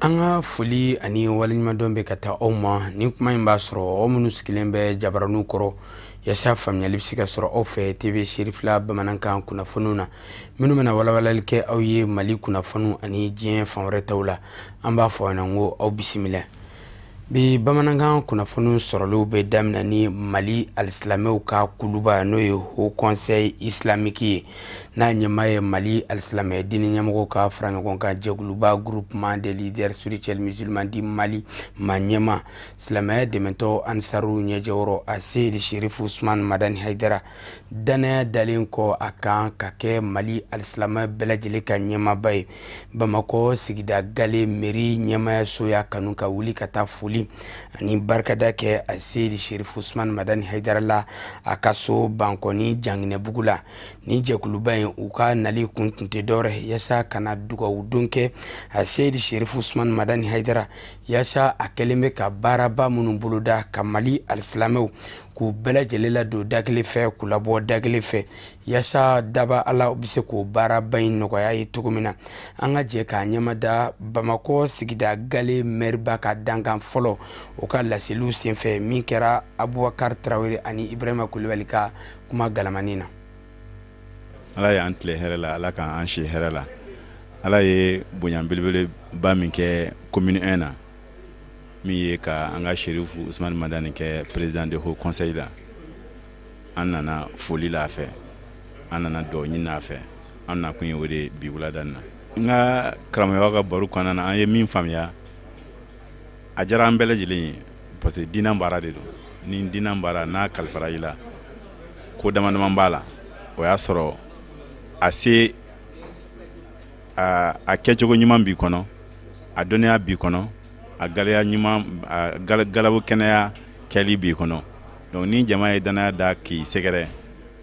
An ka foli ani waleɲumandɔn bɛ ka taa aw ma. Ni kuma in b'a sɔrɔ aw minnu sigilen bɛ jabaraninw kɔrɔ, yaasa faamuyali bɛ se ka sɔrɔ aw fɛ TV Serifila bamanankan kunnafoniw na, minnu bɛna walawalali kɛ aw ye Mali kunnafoniw ani diɲɛ fan wɛrɛ taw la. An b'a fɔ aw ɲɛna ko aw bisimila. Bi bamanankan kunnafoniw sɔrɔliw bɛ daminɛ ni Mali alisilamɛw ka kuluba, n'o ye Haut Conseil Islamique ye, n'a ɲɛmaa ye Mali alisilamɛ diinɛ ɲɛmɔgɔw ka fara ɲɔgɔn kan jɛkuluba Groupement des leaders spirituels musulmans du Mali ma ɲɛmaa, silamɛya dɛmɛtɔ Ansaru ɲɛjɛyɔrɔ Aseyidi Sherifu Usman Madani Hayidara, danaya dalen kɔ a kan ka kɛ Mali alisilamɛ bɛɛ lajɛlen ka ɲɛmaaba ye. Bamakɔ sigida Gale mairie ɲɛmaayaso y'a kanu ka wuli ka taa foli ani barikada kɛ Aseyidi Sherifu Usman Madani Hayidara la a ka so Bankɔni Janginɛbugu la. Ni jɛkuluba in, u ka nali kun tun tɛ dɔwɛrɛ yaasa ka na dugawu don kɛ Aseyidi Sherifu Usman Madani Hayidara, yaasa a kɛlen bɛ ka baaraba minnu boloda ka Mali alisilamɛw k'u bɛɛ lajɛlen ladon da kelen fɛ, k'u labɔ da kelen fɛ, yaasa daba Ala bɛ se k'o baaraba in nɔgɔya ye cogo min na. An ka jɛ k'a ɲɛmada Bamakɔ sigida Gale mɛriba ka dankan fɔlɔ, o ka laseliw senfɛ min kɛra Abubakar Tarawele ani Ibrahima Kulibali ka kuma galamani na. Ala y'an tile hɛrɛ la, Ala k'an si hɛrɛ la. Ala ye bonya belebeleba min kɛ commune 1 na, min ye ka an ka Sherifu Usman Madani kɛ président de Haut Conseil la, an nana foli la a fɛ, an nana dugawu ɲini a fɛ. An nakun ye o de bi wulada in na. N ka karamɔgɔya ka baro kɔnɔna na, an ye min faamuya, a diyara an bɛɛ lajɛlen ye, parce que diinɛ baara de don. Ni diinɛ baara n'a kalifara i la, ko dama dama b'a la. O y'a sɔrɔ a se a kɛcogo ɲuman b'i kɔnɔ, a dɔnniya b'i kɔnɔ, a galeya ɲuman, a galabu kɛnɛya kɛli b'i kɔnɔ. Donc ni jama ye danaya da k'i sɛgɛrɛ,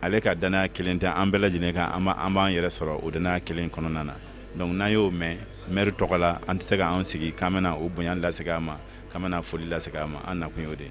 ale ka danaya kelen tɛ an bɛɛ lajɛlen kan, an b'an yɛrɛ sɔrɔ o danaya kelen kɔnɔna na. Donc n'an y'o mɛn maire tɔgɔ la, an tɛ se k'an sigi k'an bɛna o bonya lasegin a ma, k'an bɛna foli lasegin a ma. An nakun y'o de ye.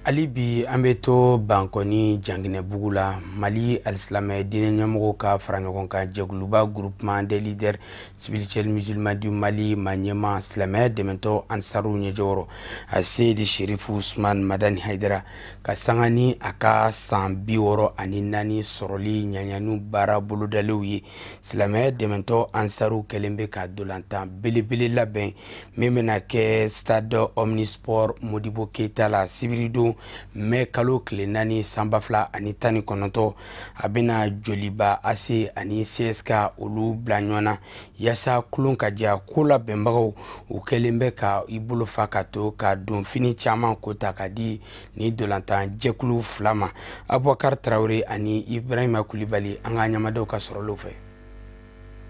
Hali bi an bɛ to Bankɔni Janginɛbugu la. Mali alisilamɛ diinɛ ɲɛmɔgɔw ka fara ɲɔgɔn kan jɛkuluba Groupement des leaders spirituels musulmans du Mali ma ɲɛmaa, silamɛya dɛmɛtɔ Ansaru ɲɛjɔyɔrɔ Aseyidi Sherifu Usman Madani Hayidara, ka sanga ni a ka san 64 sɔrɔli ɲaɲaniw baara bolodalenw ye, silamɛya dɛmɛtɔ Ansaru kɛlen bɛ ka dolantan belebele labɛn min bɛna kɛ stade Omnisport Modibo Keyita la sibiridon mɛ kalo tile 4 san 2019. A bɛna Joliba AC ani CSK olu bila ɲɔgɔn na yaasa kulon ka diya. Ko labɛnbagaw u kɛlen bɛ ka i bolo fa ka to ka donfini caman ko ta ka di ni dolantan jɛkulu fila ma. Abubakar Tarawele ani Ibrahima Kulibali, an ka ɲɛmadaw ka sɔrɔliw fɛ.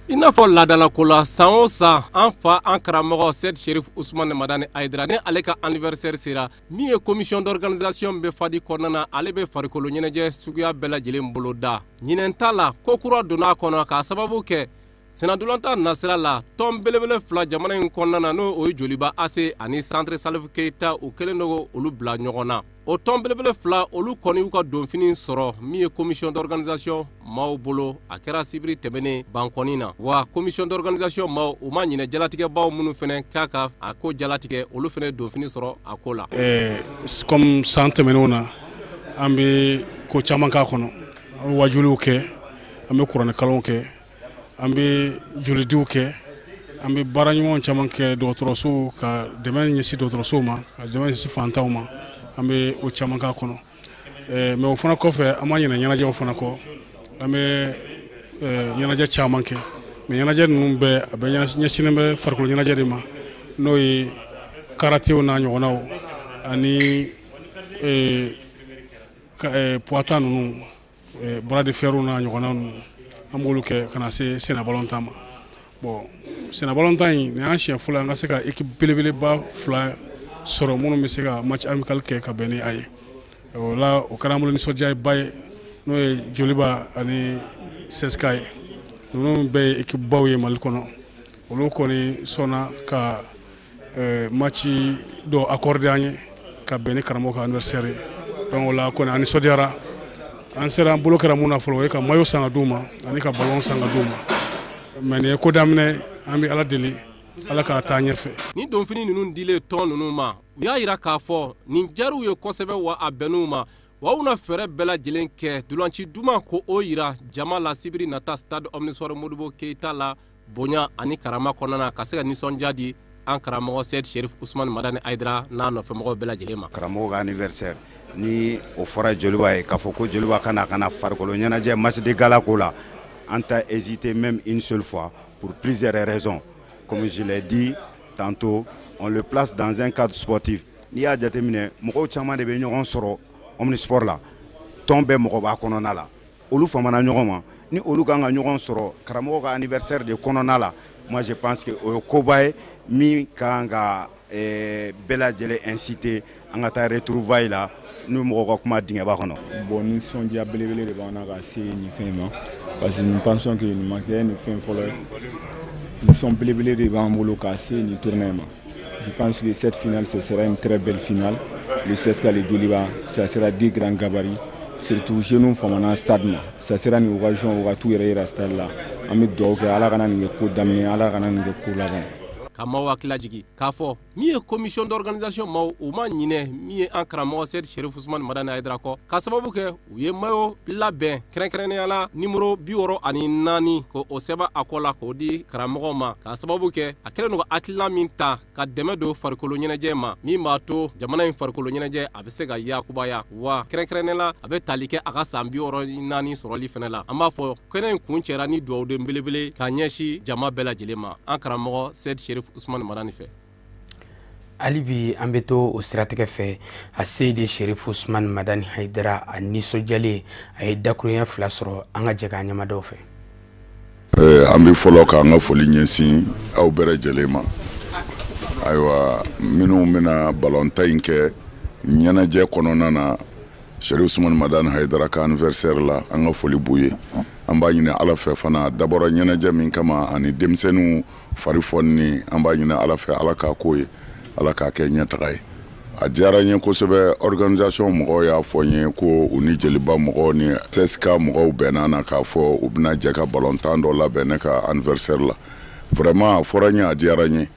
I n'a fɔ laadalako la, san o san, an fa an karamɔgɔ Sɛdi Sherif Usman Madani Hayidara, ni ale ka anniversaire sera, min ye commission d'organisation bɛ fadi kɔnɔna na, ale bɛ farikolo ɲɛnajɛ suguya bɛɛ lajɛlen bolo da. Ɲinɛn t'a la, ko kura donna a kɔnɔ k'a sababu kɛ sennantolatan nasira la, tɔn belebele fila jamana in kɔnɔna na, n'o o ye Joliba AC ani Centre Salif Keita, u kɛlen don olu bila ɲɔgɔn na. O tɔn belebele fila, olu kɔni y'u ka donfini sɔrɔ min ye commission d'organisation maaw bolo. A kɛra sibiri tɛmɛnen Bankɔni na. Wa commission d'organisation maaw, u ma ɲinɛ jalatigɛbaw minnu fɛnɛ k'a ka a ko jalatigɛ, olu fɛnɛ donfini sɔrɔ a ko la. Comme san tɛmɛnenw na, an bɛ ko caman k'a kɔnɔ. An bɛ wajuliw kɛ, an bɛ kuranɛkalanw kɛ, an bɛ jolidiw kɛ, an bɛ baara ɲuman caman kɛ dɔgɔtɔrɔsow ka dɛmɛ ɲɛsin dɔgɔtɔrɔsow ma, ka dɛmɛ ɲɛsin fantanw ma. An bɛ o caman k'a kɔnɔ. Mais o fana kɔfɛ, an ma ɲinɛ ɲɛnajɛw fana kɔ. An bɛ ɲɛnajɛ caman kɛ, mais ɲɛnajɛ ninnu bɛɛ, a bɛ ɲɛsinnen bɛ farikolo ɲɛnajɛ de ma, n'o ye karatew n'a ɲɔgɔnnaw ani poids ninnu, bras de fer n'a ɲɔgɔnna ninnu. An b'olu kɛ ka na se senna balontan ma. Bon, senna balontan in, nin y'an siɲɛ fɔlɔ an ka se ka équipe belebeleba fila sɔrɔ minnu bɛ se ka match amical kɛ ka bɛn ni a ye. O la, o kɛra an bolo nisɔndiyaba ye, n'o ye Joliba ani CSK ye. Ninnu bɛɛ ye équipe baw ye Mali kɔnɔ. Olu kɔni sɔnna ka match dɔ accordé an ye ka bɛn ni karamɔgɔ ka anniversaire ye. Donc o la kɔni an nisɔndiyara. An sera, an bolo kɛra mun na fɔlɔ, o ye ka maillot san ka d'u ma ani ka ballon san ka d'u ma. Mais nin ye ko daminɛ, an bɛ Ala deli, Ala k'a taa ɲɛfɛ. Ni donfini ninnu dilen tɔn ninnu ma, u y'a yira k'a fɔ nin diyar'u ye kosɛbɛ, wa a bɛnn'u ma, wa u na fɛɛrɛ bɛɛ lajɛlen kɛ dolanci duman ko o yira jama la sibiri nata stade Omnisport Modibo Keyita la, bonya ani karama kɔnɔna na, ka se ka nisɔndiya di an karamɔgɔ Seyid Sherif Usumani Madani Hayidara n'a nɔfɛmɔgɔw bɛɛ lajɛlen ma. Karamɔgɔ ka anniversaire ni o fɔra Joliba ye, k'a fɔ ko Joliba ka na farikolo ɲɛnajɛ match de gala ko la, an t'a hésité même une seule fois, pour plusieurs raisons. Comme je l'ai dit tantôt, on le place dans un cadre sportif. N'i y'a jateminɛ, mɔgɔw caman de bɛ ɲɔgɔn sɔrɔ omnisport la, tɔn bɛɛ mɔgɔ b'a kɔnɔna la, olu famana ɲɔgɔn ma. Ni olu kan ka ɲɔgɔn sɔrɔ karamɔgɔ ka anniversaire de kɔnɔna la, moi je pense que o ye koba ye min kan ka bɛɛ lajɛlen inciter an ka taa retrouvailles la n'u mɔgɔw ka kuma dingɛba kɔnɔ. Bon, nisɔndiya belebele de b'an na ka se nin fɛn in ma, parce que nous pensons que nin ma kɛ nin fɛn fɔlɔ ye. Nisɔn belebele de b'an bolo ka se nin tournoi ma. Je pense que cette finale, ce sera une très belle finale. Le CSK, le Djoliba, ça sera deux grands gabarits. Surtout jeunes famana stade ma, ça sera une occasion u ka t'u yɛrɛ yira stade la. An bɛ dugawu kɛ, Ala kana nin kɛ ko daminɛ, Ala kana nin kɛ ko laban ye. Ka maaw hakili lajigi k'a fɔ min ye commission d'organisation maaw, u ma ɲinɛ min ye an karamɔgɔ Seyid Sherif Usumani Madani Hayidara kɔ, ka sababu kɛ u ye maillot labɛn, kɛrɛnkɛrɛnnenya la numéro 64, ko o sɛbɛn a kɔ la k'o di karamɔgɔ ma, ka sababu kɛ a kɛlen don ka hakilina min ta ka dɛmɛ don farikolo ɲɛnajɛ ma, min b'a to jamana in farikolo ɲɛnajɛ a bɛ se ka yakubaya, wa kɛrɛnkɛrɛnnenya la a bɛ tali kɛ a ka san 64 sɔrɔli fɛnɛ la. An b'a fɔ kɛnɛ in kun cɛra ni dugawuden belebele ka ɲɛsin jama bɛɛ lajɛlen ma an karamɔgɔ Seyid Sherif Usumani Madani fɛ. Hali bi an bɛ to o siratigɛ fɛ. A Seyidi Sherif Usumani Madani Hayidara, a nisɔndiyalen, a ye dakurunya fila sɔrɔ. An ka jɛ k'an ɲɛmadaw fɛ. An bɛ fɔlɔ k'an ka foli ɲɛsin aw bɛɛ lajɛlen ma. Ayiwa, minnu bɛna balontan in kɛ ɲɛnajɛ kɔnɔna na Sherif Usumani Madani Hayidara ka anniversaire la, an ka foli b'u ye. An b'a ɲini Ala fɛ fana, a dabɔra ɲɛnajɛ min kama ani denmisɛnninw fari fɔni, an b'a ɲini Ala fɛ, Ala k'a ko ye, Ala k'a kɛ ɲɛtaga ye. A diyara n ye kosɛbɛ. Organisation mɔgɔw y'a fɔ n ye ko u ni Joliba mɔgɔw ni CSK mɔgɔw bɛnna na k'a fɔ u bɛna jɛ ka balontan dɔ labɛn ne ka anniversaire la. Vraiment, a fɔra n ye, a diyara n ye.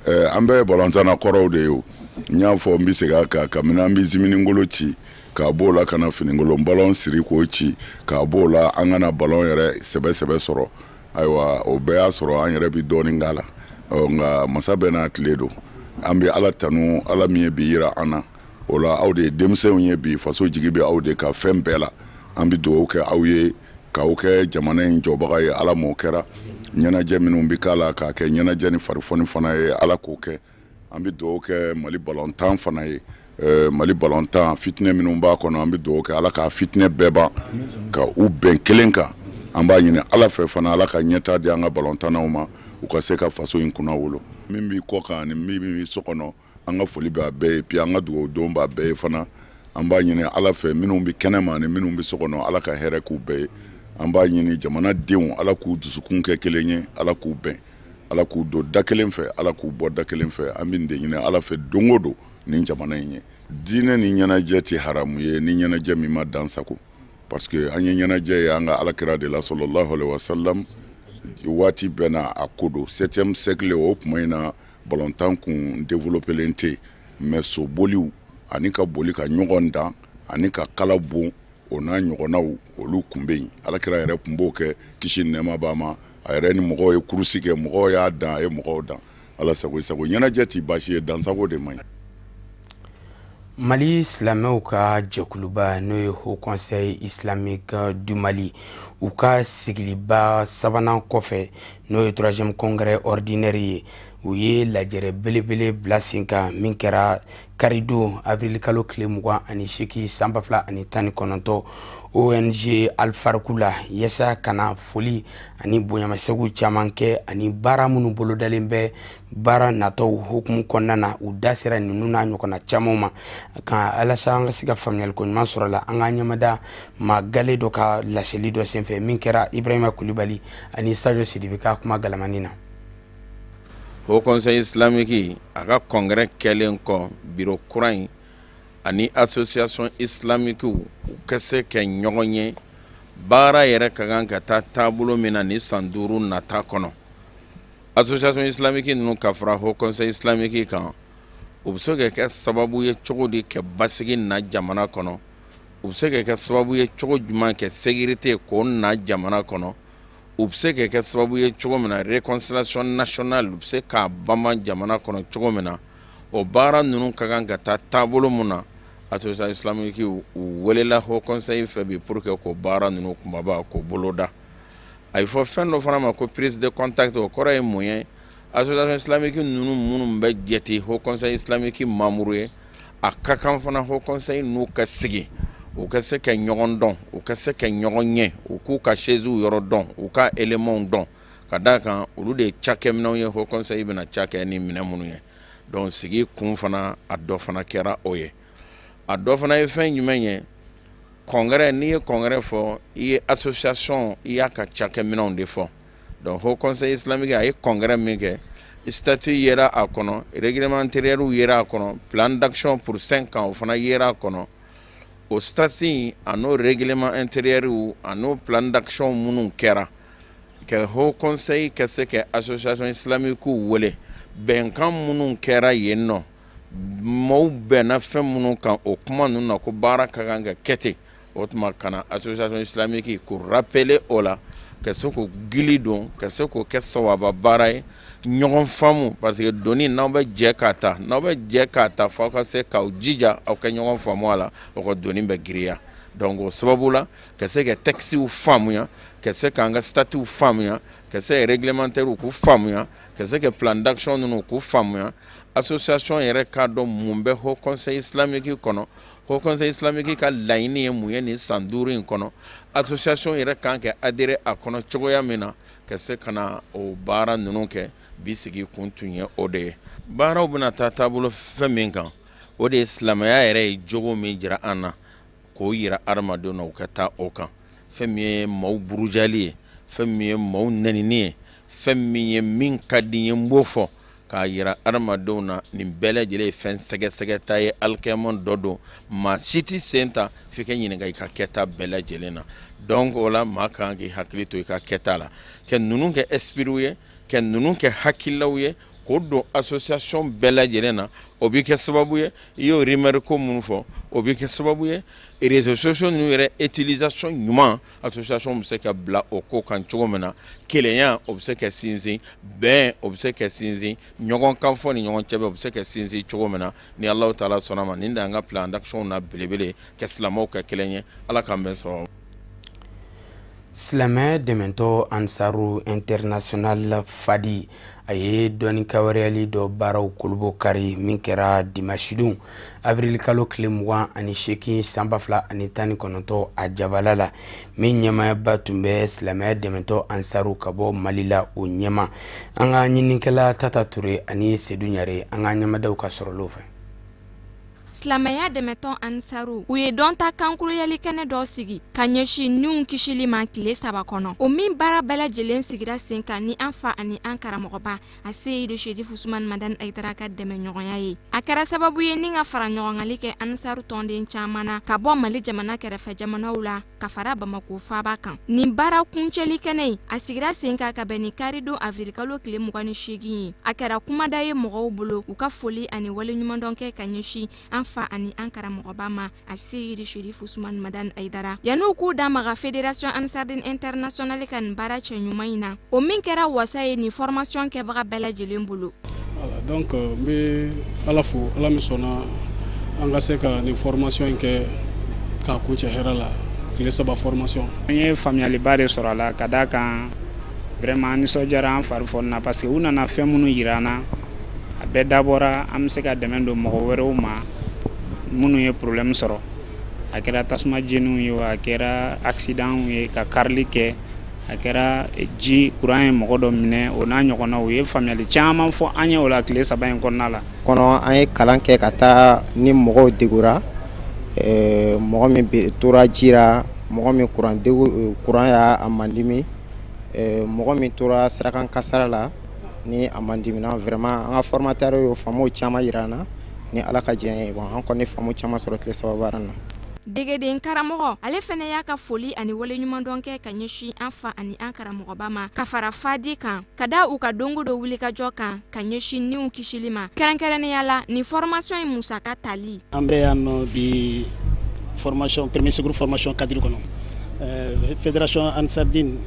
An bɛɛ ye balontanna kɔrɔw de ye. O n y'a fɔ, n bɛ segin a kan, kabini an bɛ ziminingolo ci, k'a b'o la ka na finikolon balon siri k'o ci, k'a b'o la an kana balon yɛrɛ sɛbɛ sɛbɛ sɔrɔ. Ayiwa, o bɛɛ y'a sɔrɔ an yɛrɛ bɛ dɔɔnin k'a la. Nka masa bɛɛ n'a tile don. An bɛ Ala tanu, Ala min ye bi yira an na. O la, aw de ye denmisɛnw ye bi, faso jigi bɛ aw de ka fɛn bɛɛ la. An bɛ dugawu kɛ aw ye k'aw kɛ jamana in jɔbaga ye. Ala m'o kɛra ɲɛnajɛ minnu bɛ k'a la, k'a kɛ ɲɛnajɛ ni farifoni fana ye, Ala k'o kɛ. An bɛ dugawu kɛ Mali balontan fana ye. Mali balontan fitinɛ minnu b'a kɔnɔ, an bɛ dugawu kɛ, Ala k'a fitinɛ bɛɛ ban ka u bɛn kelen kan. An b'a ɲini Ala fɛ fana, Ala ka ɲɛta di an ka balontannaw ma, u ka se ka faso in kunna wolo. Min b'i kɔ kan ani min b'i so kɔnɔ, an ka foli b'a bɛɛ ye. Puis an ka dugawu don b'a bɛɛ ye fana. An b'a ɲini Ala fɛ, minnu bɛ kɛnɛma ani minnu bɛ so kɔnɔ, Ala ka hɛrɛ k'u bɛɛ ye. An b'a ɲini jamanadenw, Ala k'u dusukun kɛ kelen ye, Ala k'u bɛn, Ala k'u don da kelen fɛ, Ala k'u bɔ da kelen fɛ. An bɛ nin de ɲini Ala fɛ don o don nin jamana in ye. Diinɛ ni ɲɛnajɛ tɛ haramu ye ni ɲɛnajɛ min ma dan sago, parce que an ye ɲɛnajɛ ye an ka Alakira de la, sallallahu alaihi wasallam. Waati bɛɛ n'a a ko don. Septième siècle, o tuma in na, balontan kun développélen tɛ, mais soboliw ani ka boli ka ɲɔgɔn dan ani ka kala bon, o n'a ɲɔgɔnnaw, olu kun bɛ yen. Alakira yɛrɛ kun b'o kɛ, kisi ni nɛɛma b'a ma. A yɛrɛ ni mɔgɔw ye course kɛ, mɔgɔw y'a dan, a ye mɔgɔw dan. Ala sago i sago. Ɲɛnajɛ ti baasi ye, dansago de man ɲi. Mali silamɛw ka jɛkuluba, n'o ye Haut Conseil Islamique du Mali, u ka sigiliba sabanan kɔfɛ, n'o ye troisième congrès ordinaire ye, u ye lajɛrɛ belebele bila sen kan min kɛra karidon avril kalo tile 28 san 2019 ONG Alfariku la, yaasa ka na foli ani bonyamasɛgiw caman kɛ ani baara minnu bolodalen bɛ baara natɔw hukumu kɔnɔna na. U da sera ninnu n'a ɲɔgɔnna camanw ma ka alasa an ka se ka faamuyaliko ɲuman sɔrɔ la. An ka ɲɛmada maa gale dɔ ka laseli dɔ senfɛ min kɛra Ibrahima Kulibali ani Sadio Sidibe ka kuma galamani na. Haut Conseil islamique a ka congrès kɛlen kɔ, bureau kura in ani association islamique u ka se kɛ ɲɔgɔn ye, baara yɛrɛ ka kan ka taa taabolo min na ni san 5 nata kɔnɔ. Association islamique ninnu ka fara Haut Conseil islamique kan, u bɛ se ka kɛ sababu ye cogo di ka basigi na jamana kɔnɔ? U bɛ se ka kɛ sababu ye cogo jumɛn ka sécurité k'o na jamana kɔnɔ? U bɛ se ka kɛ sababu ye cogo min na réconciliation nationale u bɛ se k'a banban jamana kɔnɔ cogo min na? O baara ninnu ka kan ka taa taabolo mun na, association islamique u welela Haut Conseil fɛ bi pour que k'o baara ninnu kunbaba k'o boloda. A bɛ fɔ fɛn dɔ fana ma ko prise de contact. O kɔrɔ ye mun ye? Association islamique ninnu minnu bɛ jate Haut Conseil islamique membre ye, a ka kan fana Haut Conseil n'u ka sigi, u ka se ka ɲɔgɔn dɔn, u ka se ka ɲɔgɔn ɲɛ, u k'u ka chaise yɔrɔ dɔn, u ka éléments dɔn, ka d'a kan olu de ye cakɛminɛnw ye, Haut Conseil bɛna cakɛ ni minɛn minnu ye. Donc sigi kun fana, a dɔ fana kɛra o ye. A dɔ fana ye fɛn jumɛn ye? Congrès, n'i ye congrès fɔ, i ye association, i y'a ka cakɛminɛnw de fɔ. Donc Haut Conseil islamique a ye congrès min kɛ, statut yera a kɔnɔ, règlement intérieur yera a kɔnɔ, plan d'action pour 5 ans o fana yera a kɔnɔ. O statut a n'o règlement intérieur a n'o plan d'action minnu kɛra ka Haut Conseil ka se ka association islamique wele, bɛnkan minnu kɛra yen nɔ, maaw bɛnna fɛn minnu kan o kuma ninnu na ko baara ka kan ka kɛ ten, o tuma ka na association islamique k'o rappeler o la, ka se k'o gili don, ka se k'o kɛ sawaba baara ye, ɲɔgɔn faamu. Parce que doni n'aw bɛ jɛ k'a ta, n'aw bɛ jɛ k'a ta, f'aw ka se k'aw jija aw ka ɲɔgɔn faamu a la, o ka doni bɛ girinya. Donc o sababu la, ka se ka textes faamuya, ka se k'an ka statuts faamuya, ka se réglementaires k'u faamuya, ka se ka plan d'action ninnu k'u faamuya, association yɛrɛ k'a dɔn mun bɛ Haut Conseil islamique kɔnɔ, Haut Conseil islamique ka laɲini ye mun ye nin san 5 in kɔnɔ, association yɛrɛ kan ka adhérer a kɔnɔ cogoya min na, ka se ka na o baara ninnu kɛ. Bi sigi kun tun ye o de ye. Baaraw bɛna taa taabolo fɛn min kan, o de ye silamɛya yɛrɛ ye jogo min jira an na, k'o yira adamadenw na u ka taa o kan. Fɛn min ye maaw burujali ye, fɛn min ye maaw nɛnini ye, fɛn min ye min ka di n ye n b'o fɔ k'a yira adamadenw na, nin bɛɛ lajɛlen ye fɛn sɛgɛsɛgɛta ye. Alikiyama dɔ don, maa si tɛ sen ta f'i ka ɲininka i ka kɛta bɛɛ lajɛlen na. Donc o la, maa kan k'i hakili to i ka kɛta la, ka ninnu kɛ esprit ye, ka ninnu kɛ hakililaw ye, k'o don association bɛɛ lajɛlen na. O bɛ kɛ sababu ye, i y'o rumeur ko minnu fɔ, o bɛ kɛ sababu ye réseaux sociaux ninnu yɛrɛ utilisation ɲuman, association bɛ se ka bila o ko kan cogo min na, kelenya o bɛ se ka sinsin, bɛn o bɛ se ka sinsin, ɲɔgɔn kan fɔ ni ɲɔgɔn cɛ o bɛ se ka sinsin cogo min na. Ni Alahu taala sɔnna ma, nin de y'an ka plan d'action na belebele, ka silamɛw kɛ kelen ye. Ala k'an bɛn sababu. Silamɛ dɛmɛtɔ Ansaru International Fadi a ye dɔnni kawariyali dɔ baaraw kolobo kari min kɛra dimanche avril kalo tile 28 san 2019 a jabala la, min ɲɛmaaba tun bɛ silamɛya dɛmɛtɔ Ansaru ka bɔ Mali la o ɲɛma. An ka ɲininikɛla Tata Ture ani Sedu Ɲare, an ka ɲɛmadaw ka sɔrɔlaw fɛ. Silamɛya dɛmɛtɔn Ansaru u ye dɔn ta kankuruyali kɛnɛ dɔ sigi ka ɲɛsin niw kisili ma tile 3 kɔnɔ, o min baara bɛɛ lajɛlen sigira sen kan ni an fa ani an karamɔgɔba a Seyidu Serifu Usumani Madani Ayidara ka dɛmɛɲɔgɔnya ye. A kɛra sababu ye ni ka fara ɲɔgɔnkali kɛ Ansaru tɔnden caman na ka bɔ Mali jamana kɛrɛfɛ jamanaw la ka fara Bamako faaba kan. Nin baara kuncɛli kɛnɛ in a sigira sen kan ka bɛn ni karidon avril kalo tile 28 ye. A kɛra kumada ye mɔgɔw bolo u ka foli ani waleɲumandɔn kɛ ka ɲɛsin an fa ani an karamɔgɔba ma a Seyidu Serifu Usumani Madani Ayidara. Yan'u k'u da maga Fédération Ansardine Internationale ka nin baara cɛ ɲuman in na, o min kɛra wasa ye nin formation kɛbaga bɛɛ lajɛlen bolo. Voilà, donc n bɛ Ala fo, Ala min sɔnna an ka se ka nin formation in kɛ k'a kuncɛ hɛrɛ la, tile 3 formation. N ye faamuyaliba de sɔrɔ a la, ka d'a kan vraiment an nisɔndiyara an fari fɔli na, parce que u nana fɛn minnu yira an na, a bɛɛ dabɔra an bɛ se ka dɛmɛ don mɔgɔ wɛrɛw ma minnu ye problème sɔrɔ. A kɛra tasuma jeniw ye, a kɛra accident ye ka karili kɛ, a kɛra ji courant ye mɔgɔ dɔ minɛ, o n'a ɲɔgɔnnaw. U ye faamuyali caman fɔ an ye o la tile 3 in kɔnɔna la. Kɔnɔ an ye kalan kɛ ka taa ni mɔgɔw degura, mɔgɔ min tora ji la, mɔgɔ min courant y'a mandimi, mɔgɔ min tora sirakan kasara la, Ni a man dimina, vraiment, an ka formateur y'o faamuw caman yira an na. Ni Ala ka diɲɛ ye, bon, an kɔni faamu caman sɔrɔ tile 3 baara in na. Degeden karamɔgɔ, ale fɛnɛ y'a ka foli ani waleɲumandɔn kɛ ka ɲɛsin an fa ani an karamɔgɔba ma, ka fara Fadi kan, ka da u ka dongo do wulikajɔ kan ka ɲɛsin niw kisili ma, kɛrɛnkɛrɛnnenya la nin formation in musaka tali. An bɛ yan nɔ bi, formation premier secours, formation cadre kɔnɔ, fédération Ansardine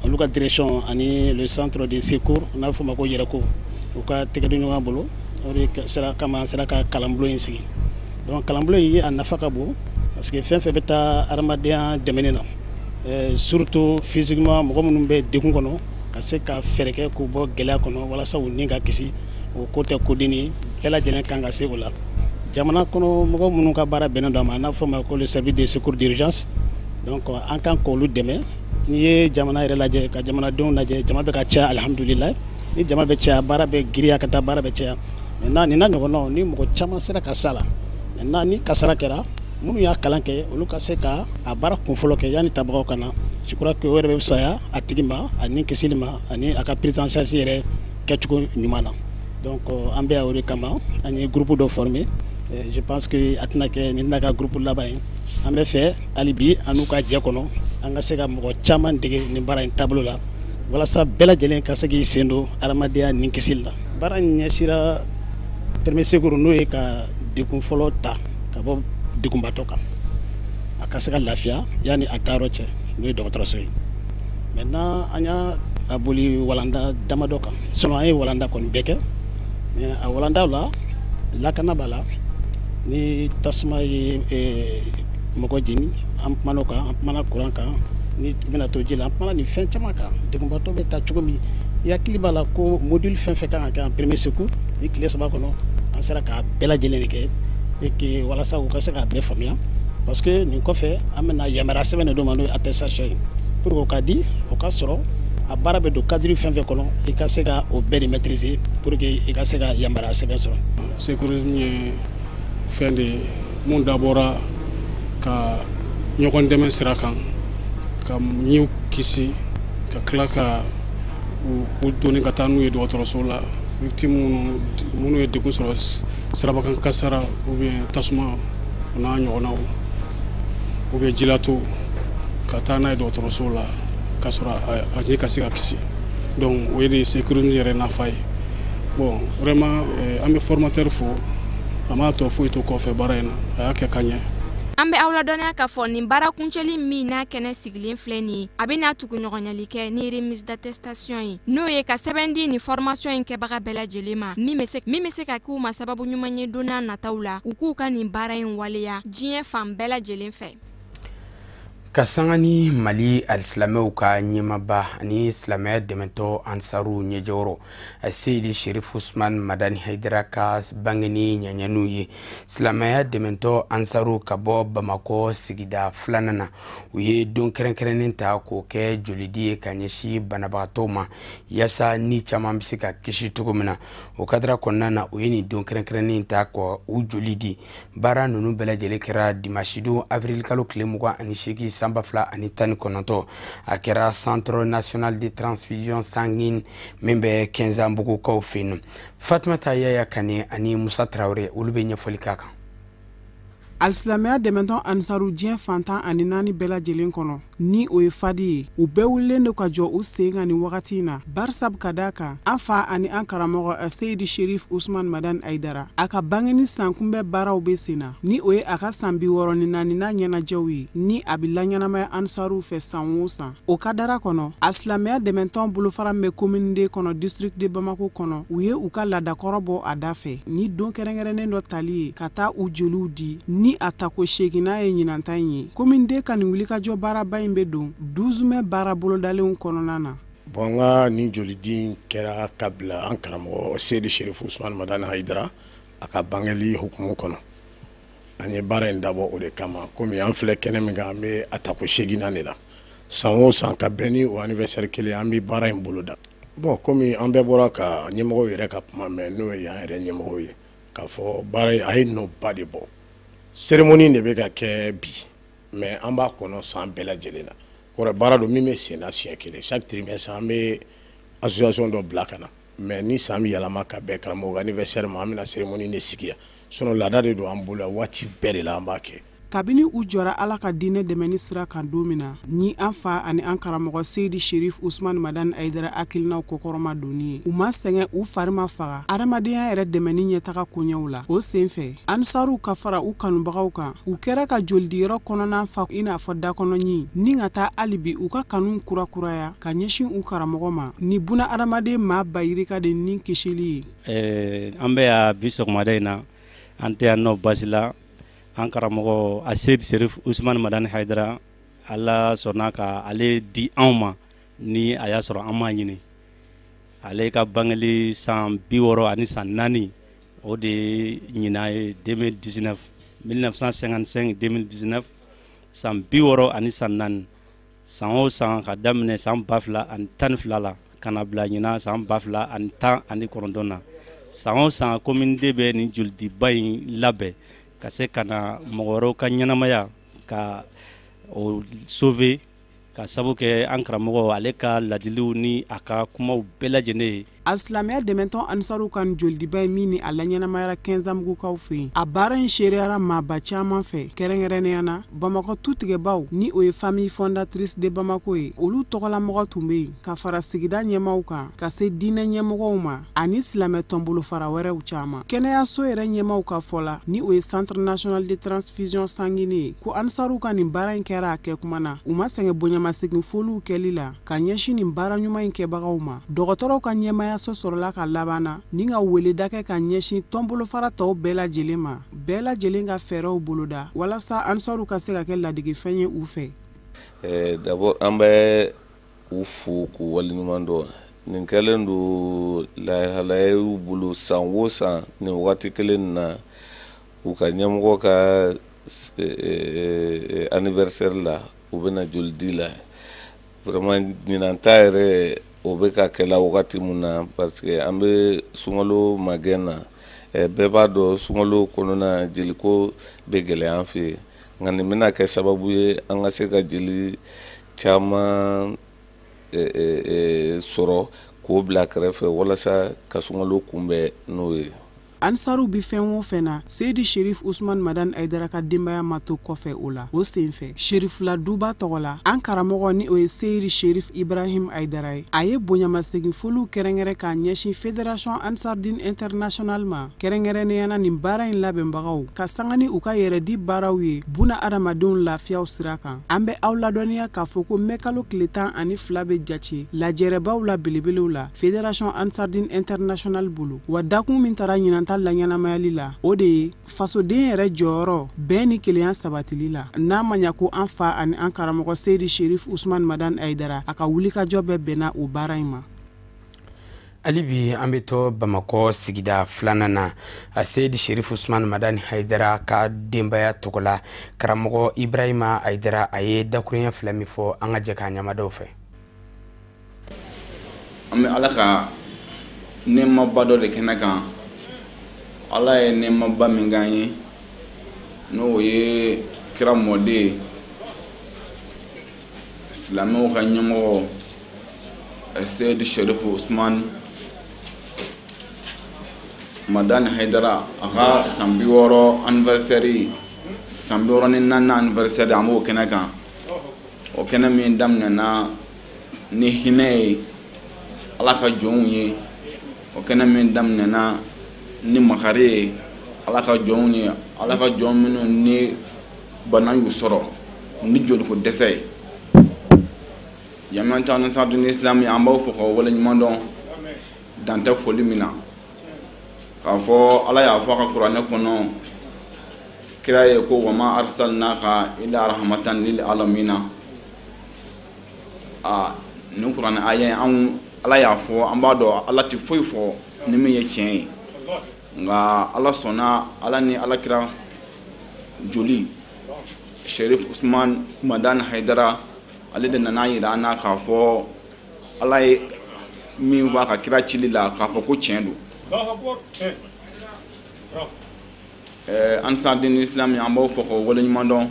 olu ka direction ani le centre de secours n'a bɛ fɔ o ma ko Yɛrɛko, u ka tɛgɛdiɲɔgɔn bolo, o de sera kama an sera ka kalanbulon in sigi. Donc kalanbulon in, a nafa ka bon parce que fɛn fɛn bɛ taa adamadenya dɛmɛni na, surtout physiquement, mɔgɔ minnu bɛ degun kɔnɔ, ka se ka fɛɛrɛ kɛ k'u bɔ gɛlɛya kɔnɔ walasa u ni ka kisi, o ko tɛ kodenni ye, bɛɛ lajɛlen kan ka se o la. Jamana kɔnɔ mɔgɔ minnu ka baara bɛnnen don a ma, n'a fɔ ma ko le service de secours d'urgence, donc an kan k'olu dɛmɛ. N'i ye jamana yɛrɛ lajɛ, ka jamanadenw lajɛ, jama bɛ ka caya, alihamudulilayi. Ni jama bɛ caya, baara bɛ giriya ka taa, baara bɛ caya. Maintenant, nin n'a ɲɔgɔnnaw, ni mɔgɔ caman sera ka s'a la, maintenant ni kasara kɛra, minnu y'a kalan kɛ, olu ka se ka a baara kunfɔlɔ kɛ yanni tabagaw ka na. Je crois que o yɛrɛ bɛ fisaya a tigi ma, ani kisili ma, ani a ka prise en charge yɛrɛ kɛcogo ɲuman na. Donc an bɛ yan o de kama. An ye groupe dɔ former. Je pense que a tɛna kɛ nin tɛna kɛ groupe laban ye. An bɛ fɛ hali bi, an n'u ka jɛ kɔnɔ, an ka se ka mɔgɔ caman dege nin baara in taabolo la, walasa bɛɛ lajɛlen ka se k'i sen don adamadenya ni kisili la. Baara in ɲɛsira premier secours, n'o ye ka degun fɔlɔ ta ka bɔ degunbatɔ kan, a ka se ka lafiya yanni a taayɔrɔ cɛ, n'o ye dɔgɔtɔrɔso ye. Maintenant, an y'a a boli walanda damadɔ kan, sinon an ye walanda kɔni bɛɛ kɛ, mais a walandaw la, lakana b'a la, ni tasuma ye mɔgɔ jeni, an kumana o kan, an kumana kuran kan, ni i bɛna to ji la, an kumana nin fɛn caman kan, degunbatɔ bɛ ta cogo min. I hakili b'a la ko module fɛn fɛn kan ka kɛ en premier secours ni tile 3 kɔnɔ, an sera k'a bɛɛ lajɛlen de kɛ, et que walasa u ka se k'a bɛɛ faamuya, parce que nin kɔfɛ, an bɛna yamaruya sɛbɛn de d'u ma, n'o ye attestation ye, pour que o ka di, o ka sɔrɔ a baara bɛ don cadre fɛn fɛn kɔnɔ, i ka se ka o bɛɛ de maîtriser pour que i ka se ka yamaruya sɛbɛn sɔrɔ. Secourisme ye fɛn de ye mun dabɔra ka ɲɔgɔn dɛmɛ sira kan, ka ɲiw kisi, ka tila ka u doni ka taa n'u ye dɔgɔtɔrɔso la, victime minnu ye degun sɔrɔ sirabakan kasara ou bien tasuma, o n'a ɲɔgɔnnaw, ou bien jilato, ka taa n'a ye dɔgɔtɔrɔso la k'a sɔrɔ a ɲɛ ka se ka kisi. Donc o ye de secourisme yɛrɛ nafa ye. Bon, vraiment, an bɛ formateur fo, a m'a tɔ foyi to kɔfɛ baara in na, a y'a kɛ ka ɲɛ. An bɛ aw ladɔnniya k'a fɔ nin baara kuncɛli min n'a kɛnɛ sigilen filɛ nin ye, a bɛna tuguɲɔgɔnyali kɛ ni remise d'attestation ye, n'o ye ka sɛbɛn di nin formation in kɛbaga bɛɛ lajɛlen ma, min bɛ se ka k'u ma sababu ɲuman ye don n'a nataw la, u k'u ka nin baara in waleya diɲɛ fan bɛɛ lajɛlen fɛ. Ka sanga ni Mali alisilamɛw ka ɲɛmaba ani silamɛya dɛmɛtɔ Ansaru ɲɛjɔyɔrɔ, Seyidi Sherif Usman Madani Haidara ka bangeni ɲaɲaniw ye, silamɛya dɛmɛtɔ Ansaru ka bɔ Bamakɔ sigida filanan na, u ye don kɛrɛnkɛrɛnnen ta k'o kɛ jolidi ye ka ɲɛsin banabagatɔw ma, yaasa ni caman bɛ se ka kisi cogo min na. O kadara kɔnɔna na, u ye nin don kɛrɛnkɛrɛnnen ta ka u joli di. Baara ninnu bɛɛ lajɛlen kɛra dimanche don, avril kalo tile 28, san 2019. A kɛra Centre national de transfusion sanguine min bɛ Kɛnzanbugukaw fɛ yen nɔ. Fatumata Yaya Kane ani Musa Tarawele, olu bɛ ɲɛfɔli k'a kan. Alisilamɛya dɛmɛtɔn Ansaru diɲɛ fantan ani naani bɛɛ lajɛlen kɔnɔ, ni o ye Fadi ye, u bɛɛ wulilen don ka jɔ u sen kan nin wagati in na, barisabu ka da kan, an fa ani an karamɔgɔ Seyidi Sherif Usman Madan Ayidara, a ka bangeni sankunbɛ baaraw bɛ sen na, ni o ye a ka san 64nan ɲɛnajɛw ye, ni a bɛ laɲɛnamaya Ansaruw fɛ san o san. O kadara kɔnɔ, a silamɛya dɛmɛtɔn bolofara min bɛ commune deux kɔnɔ, district de Bamako kɔnɔ, u ye u ka laadakɔrɔ bɔ a da fɛ ni don kɛrɛnkɛrɛnnen dɔ tali ye ka taa u joliw di, ni a tako seeginna ye ɲinanta in ye. Commune deux ka nin wulikajɔ baaraba in bɛ don 12 mai baara bolodalenw kɔnɔna na. Bon, an ka nin jolidi kɛra ka bila an karamɔgɔ Seyidi Sherifu Usman Madani Hayidara, a ka bangeli hukumu kɔnɔ. An ye baara in dabɔ o de kama. Komi an filɛ kɛnɛ min kan, an bɛ a tako seeginnan de la. San o san, ka bɛn ni o anniversaire kelen, an bɛ baara in boloda. Bon, komi an bɛɛ bɔra ka ɲɛmɔgɔw yɛrɛ ka kuma mɛn, n'o ye yan yɛrɛ ɲɛmɔgɔw ye, k'a fɔ baara in a ye nɔba de bɔ. Cérémonie de bɛ ka kɛ bi, mais an b'a kɔnɔ san bɛɛ lajɛlen na. Kɔrɔ baara don min bɛ sen na siɲɛ kelen. Chaque trimestre, an bɛ association dɔ bila ka na. Mais ni san bɛ yɛlɛma ka bɛn karamɔgɔ anniversaire ma, an bɛna cérémonie de sigi yan. Sinon laada de don an bolo, waati bɛɛ de la an b'a kɛ. Kabini u jɔra Ala ka diinɛ dɛmɛni sira kan don min na, ni an fa ani an karamɔgɔ Seyidi Sherif Usman Madani Hayidara hakilinaw kɔkɔrɔma donni ye, u ma sɛgɛn, u fari ma faga adamadenya yɛrɛ dɛmɛni ɲɛtaga koɲɛw la. O senfɛ, Ansaruw ka fara u kanubagaw kan, u kɛra ka jolidiyɔrɔ kɔnɔna fa i n'a fɔ dakɔnɔɲin, ni ka taa hali bi u ka kanu kurakuraya ka ɲɛsin u karamɔgɔ ma ni buna adamaden maa bayirika de ni kisili ye. An bɛ yan bi sɔgɔmada in na, an tɛ yan nɔ basi la. An karamɔgɔ a Seyidi Sherif Usman Madani Hayidara, Ala sɔnna ka ale di anw ma ni a y'a sɔrɔ an m'a ɲini. Ale ka bangeli san 64 o de ye ɲinan ye, 2019, 1955 2019, san 64, san o san ka daminɛ san 2012 la ka na bila ɲinan san 2019 na. San o san commune deux bɛ nin jolidiba in labɛn ka se ka na mɔgɔ wɛrɛw ka ɲɛnamaya ka o sauver, ka sabu kɛ an karamɔgɔ ale ka ladiliw ni a ka kumaw bɛɛ lajɛlen ye. Alisilamɛya dɛmɛtɔn Ansaruw ka nin jolidiba ye min ni a laɲɛnamayara Kɛnzanbugukaw fɛ yen, a baara in seereyara maaba caman fɛ, kɛrɛnkɛrɛnnenya na Bamakɔ tutigɛbaw ni o ye famille fondatrice de Bamako ye, olu tɔgɔlamɔgɔ tun bɛ yen ka fara sigida ɲɛmaaw kan ka se diinɛ ɲɛmɔgɔw ma ani silamɛ tɔnbolofara wɛrɛw caman. Kɛnɛyaso yɛrɛ ɲɛmaaw ka fɔ la, ni o ye Centre national de transfusion sanguine ye, ko Ansaruw ka nin baara in kɛra a kɛ kuma na, u ma sɛgɛn bonyamasegin foliw kɛli la ka ɲɛsin nin baara ɲuman in kɛbagaw ma. Dɔgɔtɔrɔw ka ɲɛmaaya so sɔrɔla ka laban na ni ka weleda kɛ ka ɲɛsin tɔnbolofara tɔw bɛɛ lajɛlen ma, bɛɛ lajɛlen ka fɛɛrɛw boloda walasa Ansaruw ka se ka kɛ ladegefɛn ye u fɛ. D'abord an bɛ u fo k'u waleɲuman dɔn. Nin kɛlen don lahalaya y'u bolo san o san nin wagati kelen na, u ka ɲɛmɔgɔ ka anniversaire la, u bɛna joli di la. Vraiment ɲinan ta yɛrɛ o bɛ ka kɛla wagati mun na, parce que an bɛ sunkalo magɛn na, bɛɛ b'a dɔn sunkalo kɔnɔna jeliko bɛ gɛlɛya an fɛ yen. Nka nin bɛna kɛ sababu ye an ka se ka jeli caman sɔrɔ k'o bila kɛrɛfɛ walasa ka sunkalo kunbɛn n'o ye. Ansaruw bi fɛn o fɛn na, Seyidi Sherif Usman Madani Hayidara ka denbaya ma to kɔfɛ o la. O senfɛ, Sherifila duba tɔgɔ la, an karamɔgɔ ni o ye Seyidi Sherif Ibrahim Hayidara ye, a ye bonyamasegin foliw kɛrɛnkɛrɛn k'a ɲɛsin Fédération Ansardine Internationale ma, kɛrɛnkɛrɛnnenya na nin baara in labɛnbagaw ka sanga ni u ka yɛrɛdi baaraw ye buna adamadenw lafiyaw sira kan. An bɛ aw ladɔnniya k'a fɔ ko mɛkalo tile 12 bɛ jate lajɛrɛbaw la belebelew la Fédération Ansardine Internationale bolo. Wa dakun min taara ɲinan ta laɲɛnamayali la, o de ye fasoden yɛrɛ jɔyɔrɔ bɛn ni kelenya sabatili la, n'a ma ɲa ko an fa ani an karamɔgɔ Seyidi Sherif Usman Madani Hayidara a ka wulikajɔ bɛɛ bɛnna o baara in ma. Hali bi an bɛ to Bamakɔ sigida filanan na, a Seyidi Sherif Usman Madani Hayidara ka denbaya tɔgɔ la, karamɔgɔ Ibrahima Hayidara a ye dakuruɲɛ fila min fɔ, an ka jɛ k'a ɲamadaw fɛ. An bɛ Ala ka nɛɛmaba dɔ de kɛnɛ kan. Ala ye nɛɛmaba min k'an ye, n'o ye kira mɔden, silamɛw ka ɲɛmɔgɔ Seyidi Sherif Usman Madani Hayidara, a ka san 60 anniversaire, san 64 anniversaire, an b'o kɛnɛ kan. O kɛnɛ min daminɛna ni hinɛ ye Ala ka jɔnw ye, o kɛnɛ min daminɛna ni makari ye Ala ka jɔnw ye, Ala ka jɔn minnu ni bana y'u sɔrɔ ni joliko dɛsɛ ye. Jamiatu Ansardine Islami, an b'aw fo k'aw waleɲuman dɔn dan tɛ foli min na. K'a fɔ Ala y'a fɔ a ka kuranɛ kɔnɔ kira ye ko wama arsalnaka illa rahmatan lil alamina. A nin kuranɛ aya anw Ala y'a fɔ, an b'a dɔn Ala tɛ foyi fɔ ni min ye tiɲɛ ye. Nka Ala sɔnna, Ala ni Ala kira joli Sherif Usman Madani Hayidara, ale de nana yira an na k'a fɔ Ala ye min fɔ a ka kira cili la k'a fɔ ko tiɲɛ don. Ansardine Islami, an b'aw fɔ k'aw waleɲuman dɔn,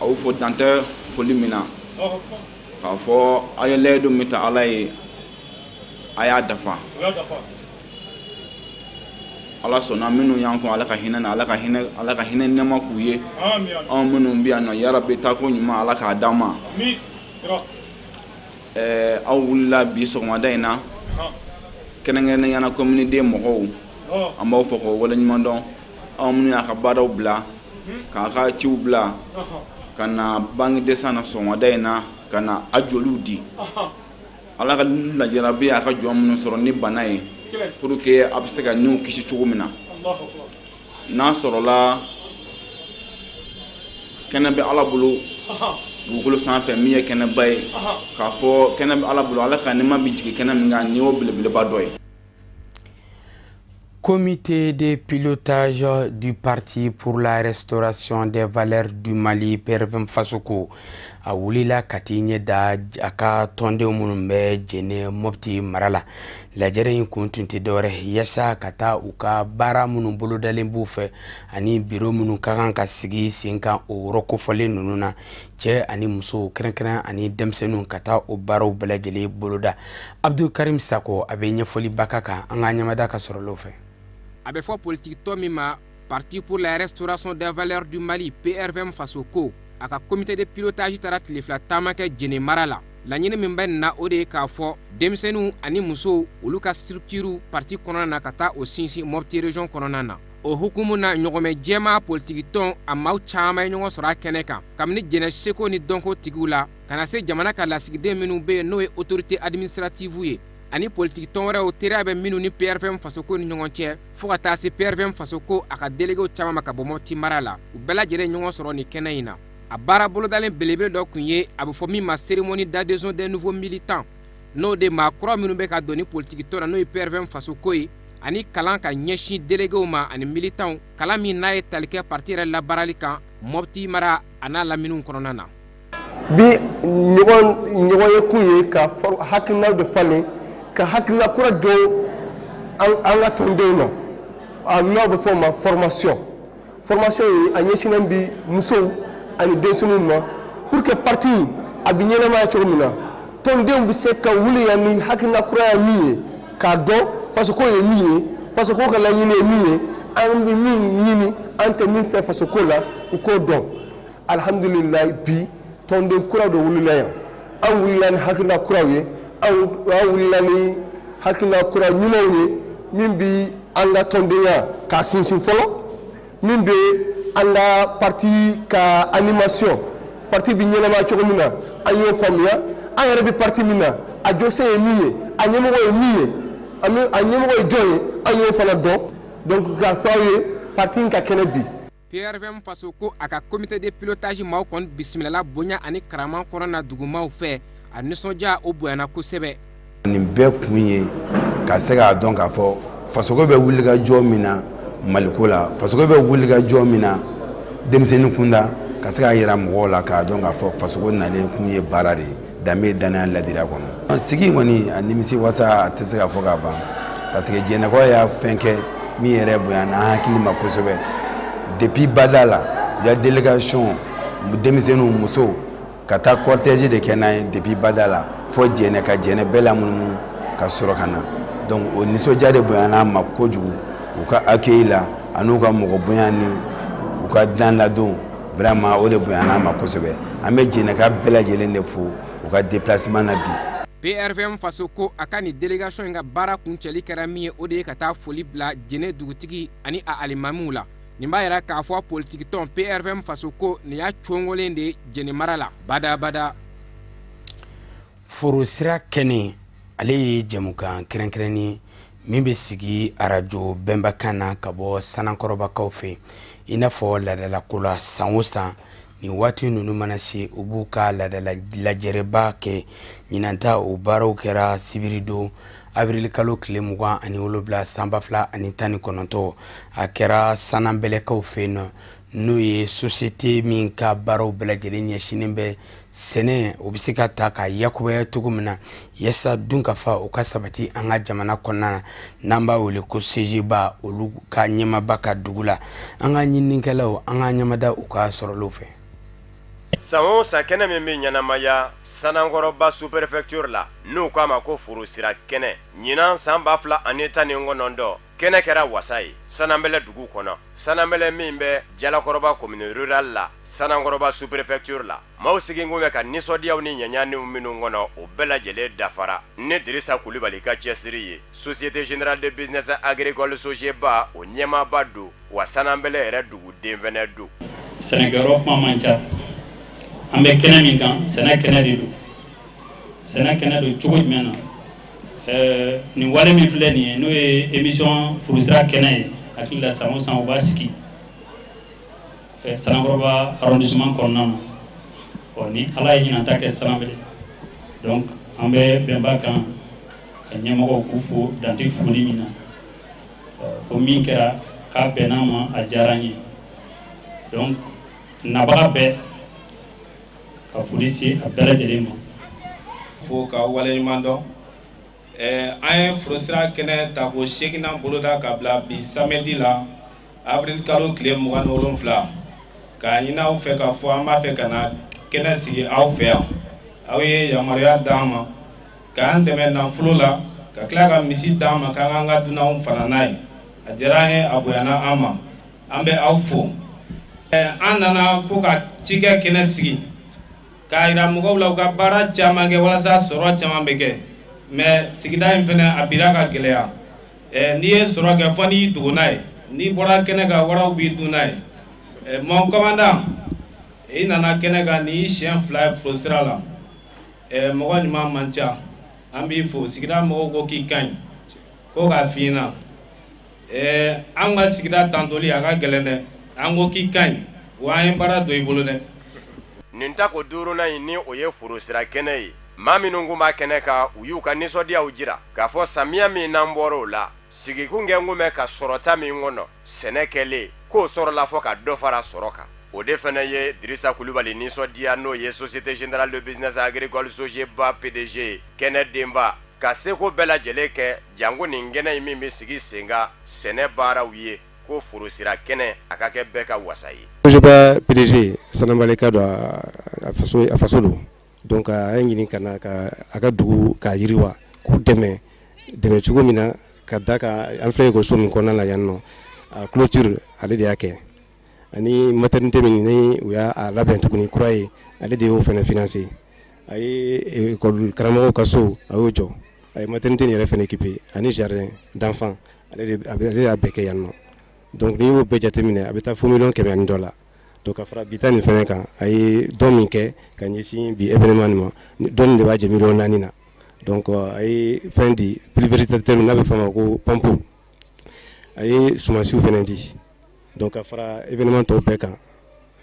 aw fo dan tɛ foli min na, k'a fɔ aw ye layidu min ta Ala ye. A y'a dafa. Ala sɔnna, minnu y'an kɔn, Ala ka hinɛ na, Ala ka hinɛ nɛɛma k'u ye. Anw minnu bɛ yan nɔ, yarabi, taako ɲuman, Ala k'a d'an ma. Aw wulila bi sɔgɔmada in na, kɛrɛnkɛrɛnnenya la commune deux mɔgɔw, an b'aw fɔ k'aw waleɲuman dɔn, aw minnu y'a ka baaraw bila k'a ka ciw bila ka na banque de sang na sɔgɔmada in na, ka na a joliw di. Ala ka lajarabi a ka jɔn minnu sɔrɔ ni bana ye, pour que a bɛ se ka niw kisi cogo min na. N'a sɔrɔla kɛnɛ bɛ Ala bolo dugukolo sanfɛ, min ye kɛnɛba ye, k'a fɔ kɛnɛ bɛ Ala bolo, Ala ka nɛɛma bɛ jigin kɛnɛ min kan, nin y'o belebeleba dɔ ye. Comité de pilotage du Parti pour la restauration des valeurs du Mali, PRVM Fasoko, a wulila ka t'i ɲɛ da a ka tɔndenw minnu bɛ Jɛnɛ, Mopti mara la. Lajɛrɛ in kun tun tɛ dɔwɛrɛ yaasa ka taa u ka baara minnu bolodalen b'u fɛ ani biro minnu ka kan ka sigi sen kan o yɔrɔ kofɔlen ninnu na, cɛ ani muso, kɛrɛnkɛrɛn ani denmisɛnninw, ka taa o baaraw bɛɛ lajɛlen boloda. Abdulkarim Sako, a bɛ ɲɛfɔliba ka kan an ka ɲɛmada ka sɔrɔlaw fɛ. A bɛ fɔ politiki tɔn min ma Parti pour la restauration des valeurs du Mali, PRVM Fasoko, a ka comité de pilotage taara tile 2 taama kɛ Jene mara la. Laɲini min bɛ nin na, o de ye k'a fɔ denmisɛnninw ani musow, olu ka structure parti kɔnɔna na, ka taa o sinsin Mopti région kɔnɔna na. O hukumu na, ɲɔgɔmɛ jɛma politiki tɔn a maaw caman ye ɲɔgɔn sɔrɔ a kɛnɛ kan, kabini Jɛnɛ seko ni dɔnko tigiw la, ka na se jamana ka lasigiden minnu bɛ yen, n'o ye autorité administrative ye, ani politiki tɔn wɛrɛw, teriya bɛ minnu ni PRVM Fasoko ni ɲɔgɔn cɛ, fɔɔ ka taa se PRVM Fasoko a ka déléguéw caman ma ka bɔ Mɔpti mara la. U bɛɛ lajɛlen ɲɔgɔn sɔrɔ nin kɛnɛ in na. A baara bolodalen belebele dɔ tun ye a bɛ fɔ min ma cérémonie d'adhésion des nouveaux militants, n'o de maa kura minnu bɛ ka don ni politiki tɔn na, n'o ye PRVM Fasoko ye, ani kalan ka ɲɛsin déléguéw ma ani militants, kalan min n'a ye tali kɛ parti yɛrɛ labaarali kan Mɔpti mara a n'a laminiw kɔnɔna na. Bi ɲɔgɔn ɲɔgɔn ye kun ye ka hakilinaw de falen, ka hakilina kura don an ka tɔndenw na. A n'aw bɛ fɔ o ma formation. Formation ye a ɲɛsinnen bi musow ani denmisɛnninw ma, pour que parti a bɛ ɲɛnamaya cogo min na, tɔndenw bɛ se ka wuli yan ni hakilina kura ye min ye, k'a dɔn fasoko ye min ye, fasoko ka laɲini ye min ye, an bɛ min ɲini, an tɛ min fɛ fasoko la, u k'o dɔn. Alihamudulilayi, bi tɔnden kuraw de wulila yan. An wulila ni hakilina kuraw ye, an wulila ni hakilina kura ɲumanw ye, min bi an ka tɔndenya k'a sinsin fɔlɔ, min bɛ an ka parti ka animation, parti bɛ ɲɛnamaya cogo min na, an y'o faamuya. An yɛrɛ bɛ parti min na, a jɔsen ye min ye, a ɲɛmɔgɔ ye min ye, a ɲɛmɔgɔ ye jɔn ye, an y'o fana dɔn. Donc k'a fɔ aw ye, parti in ka kɛnɛ bi. PRVM Faso ko a ka comité de pilotage maaw kɔni bisimilala bonya ani karama kɔnɔ na dugumaw fɛ. A nisɔndiya o bonyana kosɛbɛ. Nin bɛɛ kun ye ka se k'a dɔn k'a fɔ fasoko bɛ wulikajɔ min na Maliko la, fasoko bɛ wulikajɔ min na denmisɛnnin kunda, ka se k'a yira mɔgɔw la, k'a dɔn k'a fɔ fasoko nalen kun ye baara de ye, danbe, danaya, ladiriya kɔnɔ. Sigi kɔni, a nimisi wasa a tɛ se ka fɔ ka ban, parce que Jɛnɛkɔ y'a fɛn kɛ min yɛrɛ bonyana an hakili ma kosɛbɛ. Depuis bada la, u ya délégation, denmisɛnninw, musow, ka taa cortège de kɛ n'an ye depuis bada la fɔ Jɛnɛ, ka Jɛnɛ bɛɛ lamunumunu ka sɔrɔ ka na. Donc o nisɔndiya de bonyana an ma kojugu u ka accueil la, an'u ka mɔgɔ bonya ni u ka dilan ladon. Vraiment, o de bonyana an ma kosɛbɛ. An bɛ Jɛnɛka bɛɛ lajɛlen de fo u ka déplacement na bi. PRVM Faso ko a ka nin délégation in ka baara kuncɛli kɛra min ye, o de ye ka taa foli bila Jɛnɛ dugutigi ani a alimamiw la. Nin b'a yira k'a fɔ politikitɔn PRVM Faso ko nin y'a cogolen de Jɛnɛ mara la badabada. Foro sira kɛnɛ, ale ye jɛmukan kɛrɛnkɛrɛnni min bɛ sigi arajo Bɛnbakan na ka bɔ Sanankɔrɔbakaw fɛ. I n'a fɔ laadalako la, san o san nin waati ninnu mana se, u b'u ka laadala lajɛrɛba kɛ. Ɲinan o baaraw kɛra sibiridon, avril kalo tile 27, san 2019. A kɛra Sananbɛlɛkaw fɛ yen nɔ, n'o ye société min ka baaraw bɛɛ lajɛlen ɲɛsinnen bɛ sɛnɛ, o bɛ se ka ta ka yakubaya cogo min na, yaasa dunkafa o ka sabati an ka jamana kɔnɔna na, n'an b'a wele ko CGBA, olu ka ɲɛmaba ka dugu la. An ka ɲininikɛlaw, an ka ɲɛmada u ka sɔrɔlaw fɛ. San o san, kɛnɛ min bɛ ɲɛnamaya Sanankɔrɔba sous-préfecture la, n'u k'a ma ko Forosira kɛnɛ, ɲinan san 2019, kɛnɛ kɛra wasa ye Sananbɛlɛ dugu kɔnɔ. Sananbɛlɛ min bɛ Jalakɔrɔba commune rurale la, Sanankɔrɔba sous-préfecture la, maaw sigilen bɛ ka nisɔndiyaw ni ɲɛɲaniw minnu kɔnɔ, o bɛɛ lajɛlen dafara ni Dirisa Kulibali ka cɛsiri ye. Société générale de business agricole, SOGEBA, o ɲɛmaaba don wa Sananbɛlɛ yɛrɛ duguden fɛnɛ don. Sɛnɛkɛyɔrɔ kuma man ca. An bɛ kɛnɛ min kan, sɛnɛ kɛnɛ de don. Sɛnɛ kɛnɛ don cogo jumɛn na? Nin wale min filɛ nin ye, n'o ye émission Furusira kɛnɛ ye, hakili la san o san u b'a sigi Sanankɔrɔba arrondissement kɔnɔna na. Ɔ, ni Ala ye ɲinan ta kɛ Sananbɛlɛ, donc an bɛ bɛnba kan ka ɲɛmɔgɔw k'u fo dante foli min na ko min kɛra k'a bɛnna ma, a diyara n ye. Donc nabaga bɛɛ ka foli se a bɛɛ lajɛlen ma. Fo ka waleɲuman dɔn. An ye Forosira kɛnɛ tako seeginnan boloda ka bila bi samedi la, avril kalo tile 27, k'a ɲini aw fɛ k'a fɔ an b'a fɛ ka na kɛnɛ sigi aw fɛ yan. Aw ye yamaruya d'an ma k'an dɛmɛ nafolo la, ka tila ka misi d'an ma k'an k'an ka dunanw fana n'a ye. A diyara an ye, a bonyana an ma, an bɛ aw fo. An nana ko ka cikɛ kɛnɛ sigi k'a yira mɔgɔw la u ka baara caman kɛ walasa sɔrɔ caman bɛ kɛ. Mais sigida in fɛnɛ, a bira ka gɛlɛya. N'i ye sɔrɔ kɛ, fɔ n'i dogo n'a ye, n'i bɔra kɛnɛ kan, waraw b'i dun n'a ye. Mon commandant, i nana kɛnɛ kan nin y'i siɲɛ 2 ye Forosira la. Mɔgɔ ɲuman man ca, an b'i fo. Sigida mɔgɔw ko k'i ka ɲi, ko k'a f'i ɲɛna. An ka sigida tantoli a ka gɛlɛn dɛ. An ko k'i ka ɲi wa an ye baara don i bolo dɛ. Nin tako duurunan in, ni o ye Forosira kɛnɛ ye, maa minnu kun b'a kɛnɛ kan, u y'u ka nisɔndiyaw jira k'a fɔ samiya min n'an bɔr'o la, sigikun kɛ kun bɛ ka sɔrɔta min kɔnɔ, sɛnɛ kɛlen k'o sɔrɔla fɔ ka dɔ fara sɔrɔ kan. O de fana ye Dirisa Kulubali nisɔndiya, n'o ye Société générale de business agricole, SOGEBA PDG, kɛnɛ denba, ka seko bɛɛ lajɛlen kɛ janko nin kɛnɛ in min bɛ sigi sen kan sɛnɛ baaraw ye, ko Forosira kɛnɛ a ka kɛ bɛɛ ka wasa ye. SOGEBA PDG, Sananbaleka don, a faso don. Donc a y'a ɲini ka na ka a ka dugu k'a yiriwa, k'u dɛmɛ dɛmɛ cogo min na ka da kan. An filɛ ekɔliso min kɔnɔna la yan nɔ, a clôture, ale de y'a kɛ, ani maternité min ni u y'a labɛn tuguni kura ye, ale de y'o fana financer. A ye école karamɔgɔw ka so, a y'o jɔ, a ye maternité nin yɛrɛ fana équipé, ani jardin d'enfants, ale de y'a bɛɛ kɛ yan nɔ. Donc n'i y'o bɛɛ jateminɛ, a bɛ taa fo miliyɔn 100 ani dɔ la. Donc ka fara bi ta nin fana kan, a ye don min kɛ ka ɲɛsin bi événement nin ma, dɔɔnin de b'a jɛ miliyɔn 4 na. Donc a ye fɛn di, pulvérisateur, n'a bɛ fɔ a ma ko pompe, a ye sumansiw fana di. Donc ka fara événement tɔw bɛɛ kan,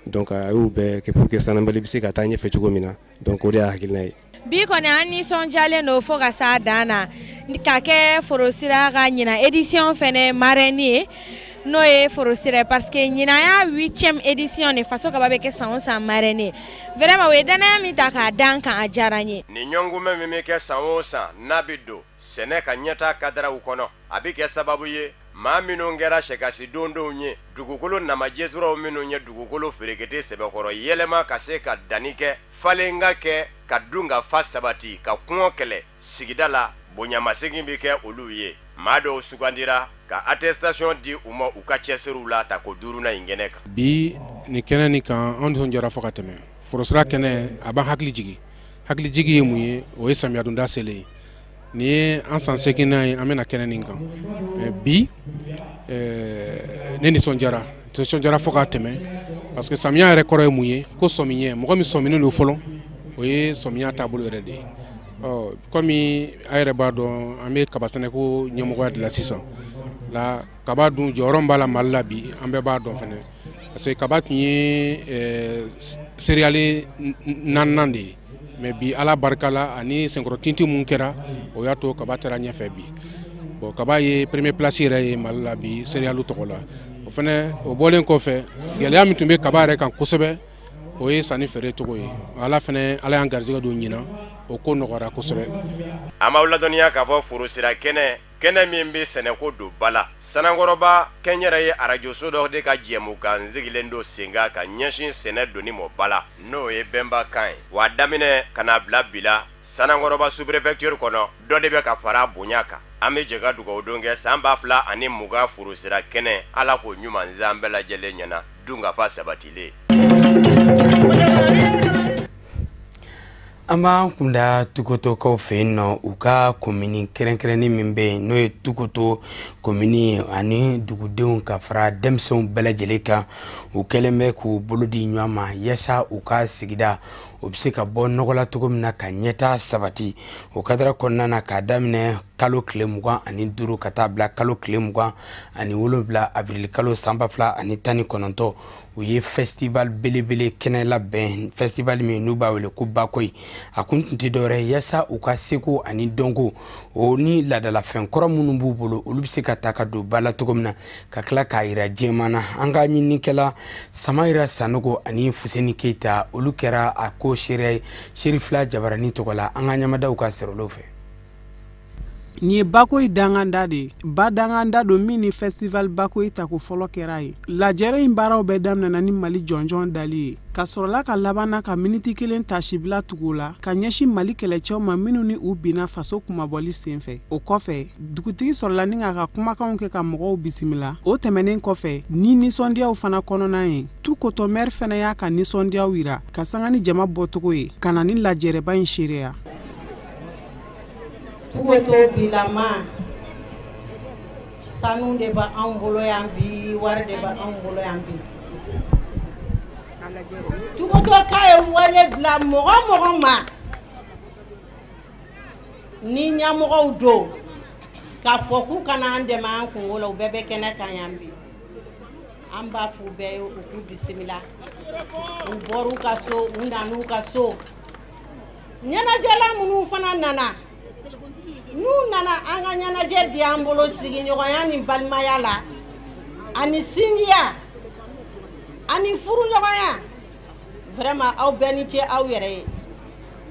donc a y'u bɛɛ kɛ pour que Sananbali bɛ se ka taa ɲɛfɛ cogo min na. Donc o de y'a hakilina ye. Bi kɔni, an nisɔndiyalen don fo ka s'a dan na ka kɛ Forosira ka ɲinan édition fɛnɛ marraine ye, n'o ye Forosira ye, parce que ɲinan y'a huitième édition de. Faso Kaba bɛ kɛ san o san marraine ye. Vraiment, o ye danaya min ta k'a d'an kan, a diyara n ye. Nin ɲɔgɔnkunbɛn min bɛ kɛ san o san, n'a bɛ don sɛnɛ ka ɲɛta kadaraw kɔnɔ, a bɛ kɛ sababu ye maa minnu kɛra sɛkasi dondenw ye, dugukolo namajɛturaw minnu ye dugukolo ferekete sɛbɛkɔrɔ yɛlɛma ka se ka danni kɛ, falen ka kɛ, ka dun ka fa sabati, ka kɔngɔ kɛlɛ sigida la, bonyamasegin bɛ kɛ olu ye. Maa dɔw sugandira ka attestation di u ma u ka cɛsiriw la tako duurunan in kɛnɛ kan. Bi nin kɛnɛ nin kan, an nisɔndiyara fo ka tɛmɛ. Forosira kɛnɛ, a b'an hakili jigin. Hakili jigi ye mun ye? O ye samiyɛdonda selen ye. Nin ye an san seeginnan ye an bɛna kɛnɛ nin kan. Bi ne nisɔndiyara fo ka tɛmɛ, parce que samiya yɛrɛ kɔrɔ ye mun ye? Ko sɔmiɲɛ. Mɔgɔ min sɔminen don fɔlɔ, o ye sɔmiya taabolo yɛrɛ de ye. Ɔ, komi a yɛrɛ b'a dɔn, an bɛ kaba sɛnɛko ɲɛmɔgɔya de la sisan la. Kaba dun, jɔyɔrɔ min b'a la Mali la bi, an bɛɛ b'a dɔn fɛnɛ, parce que kaba tun ye céréale naaninan de ye. Mais bi, Ala barika la, ani senkɔrɔtintin mun kɛra, o y'a to kaba taara ɲɛfɛ bi. Bon, kaba ye premier place yɛrɛ ye Mali la bi céréale tɔgɔ la. O fɛnɛ, o bɔlen kɔfɛ, gɛlɛya min tun bɛ kaba yɛrɛ kan kosɛbɛ. O ye sanni feere cogo ye. Ala fana, Ala y'an garijɛgɛ don ɲinan, o ko nɔgɔyara kosɛbɛ. An b'aw ladɔnniya k'a fɔ forosira kɛnɛ, kɛnɛ min bɛ sɛnɛko don ba la, Sanankɔrɔba kɛnyɛrɛye arajoso dɔ de ka jɛmukan sigilen don sen kan ka ɲɛsin sɛnɛ donni mɔ ba la, n'o ye bɛnba kan ye. Wa daminɛ ka n'a bila bi la, Sanankɔrɔba sous-préfecture kɔnɔ, dɔ de bɛ ka fara bonya kan. An bɛ jɛ ka dugawu don kɛ san 2020 forosira kɛnɛ, Ala k'o ɲuman zan bɛɛ lajɛlen ɲɛna, dunkafa sabatilen. An b'an kunda Tukotokaw fɛ yen nɔ, u ka komini kɛrɛnkɛrɛnnen min bɛ yen, n'o ye Tukoto komini ani dugudenw ka fara denmisɛnw bɛɛ lajɛlen kan, u kɛlen bɛ k'u bolo di ɲɔgɔn ma yaasa u ka sigida o bɛ se ka bɔ nɔgɔ la cogo min na ka ɲɛtaa sabati. O kadara kɔnɔna na, k'a daminɛ kalo tile 25 ka taa bila kalo tile 27 avril kalo san 2019, u ye festival belebele kɛnɛ labɛn, festival min n'u b'a wele ko Bakoyi. A kun tun tɛ dɔwɛrɛ ye yaasa u ka seko ani dɔnko o ni laadalafɛn kɔrɔ minnu b'u bolo, olu bɛ se ka ta ka don ba la cogo min na, ka tila k'a yira diɲɛmaa na. An ka ɲininikɛla Samayira Sanogo ani Fuseni Keyita, olu kɛra a ko seereya ye Serifila Jabarani tɔgɔ la, an ka ɲamadaw ka sɔrɔlaw fɛ. Nin ye Bakoyi danganda de ye, ba danganda don min ni festival Bakoyi tako fɔlɔ kɛra ye. Lajɛrɛ in baaraw bɛɛ daminɛna ni Mali jɔnjɔn dali ye, ka sɔrɔla ka labanna ka miniti kelen tasibila tugu la ka ɲɛsin Mali kɛlɛcɛw ma minnu ni u binna faso kunmabɔli senfɛ. O kɔfɛ, dugutigi sɔrɔla ni k'a ka kumakanw kɛ ka mɔgɔw bisimila. O tɛmɛnen kɔfɛ, ni nisɔndiyaw fana kɔnɔna ye, Tukoto maire fana y'a ka nisɔndiyaw yira ka sanga ni jama bɔcogo ye ka na ni lajɛrɛba in seereya. Tukoto bilama, sanu de bɛ anw bolo yan bi, wari de bɛ anw bolo yan bi. Tukoto k'a ye wele bila mɔgɔ mɔgɔ ma ni ɲɛmɔgɔw don k'a fɔ k'u kana an dɛmɛ an kungo la, u bɛɛ bɛ kɛnɛ kan yan bi. An b'a f'u bɛɛ ye u k'u bisimila. U bɔr'u ka so, u nan'u ka so. Ɲɛnajɛla minnu fana nana, n'u nana an ka ɲɛnajɛ di an bolo sigiɲɔgɔnya ni balimaya la, ani sinjiya, ani furuɲɔgɔnya. Vraiment aw bɛɛ ni ce aw yɛrɛ ye.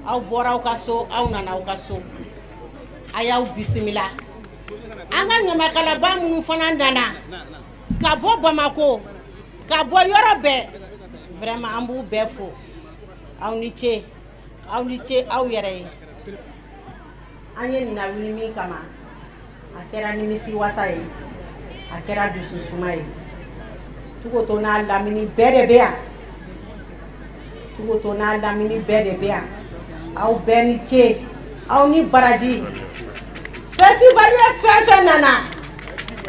Aw bɔra aw ka so, aw nana aw ka so. A y'aw bisimila. An ka ɲamakalaba minnu fana nana ka bɔ Bamako, ka bɔ yɔrɔ bɛɛ, vraiment an b'u bɛɛ fo. Aw ni ce, aw ni ce aw yɛrɛ ye. An ye nin lawuli min kama, a kɛra nimisi wasa ye, a kɛra dususuma ye. Tukoto n'a lamini bɛɛ de bɛ yan. Tukoto n'a lamini bɛɛ de bɛ yan. Aw bɛɛ ni ce, aw ni baraji. Festival ye fɛn fɛn nana,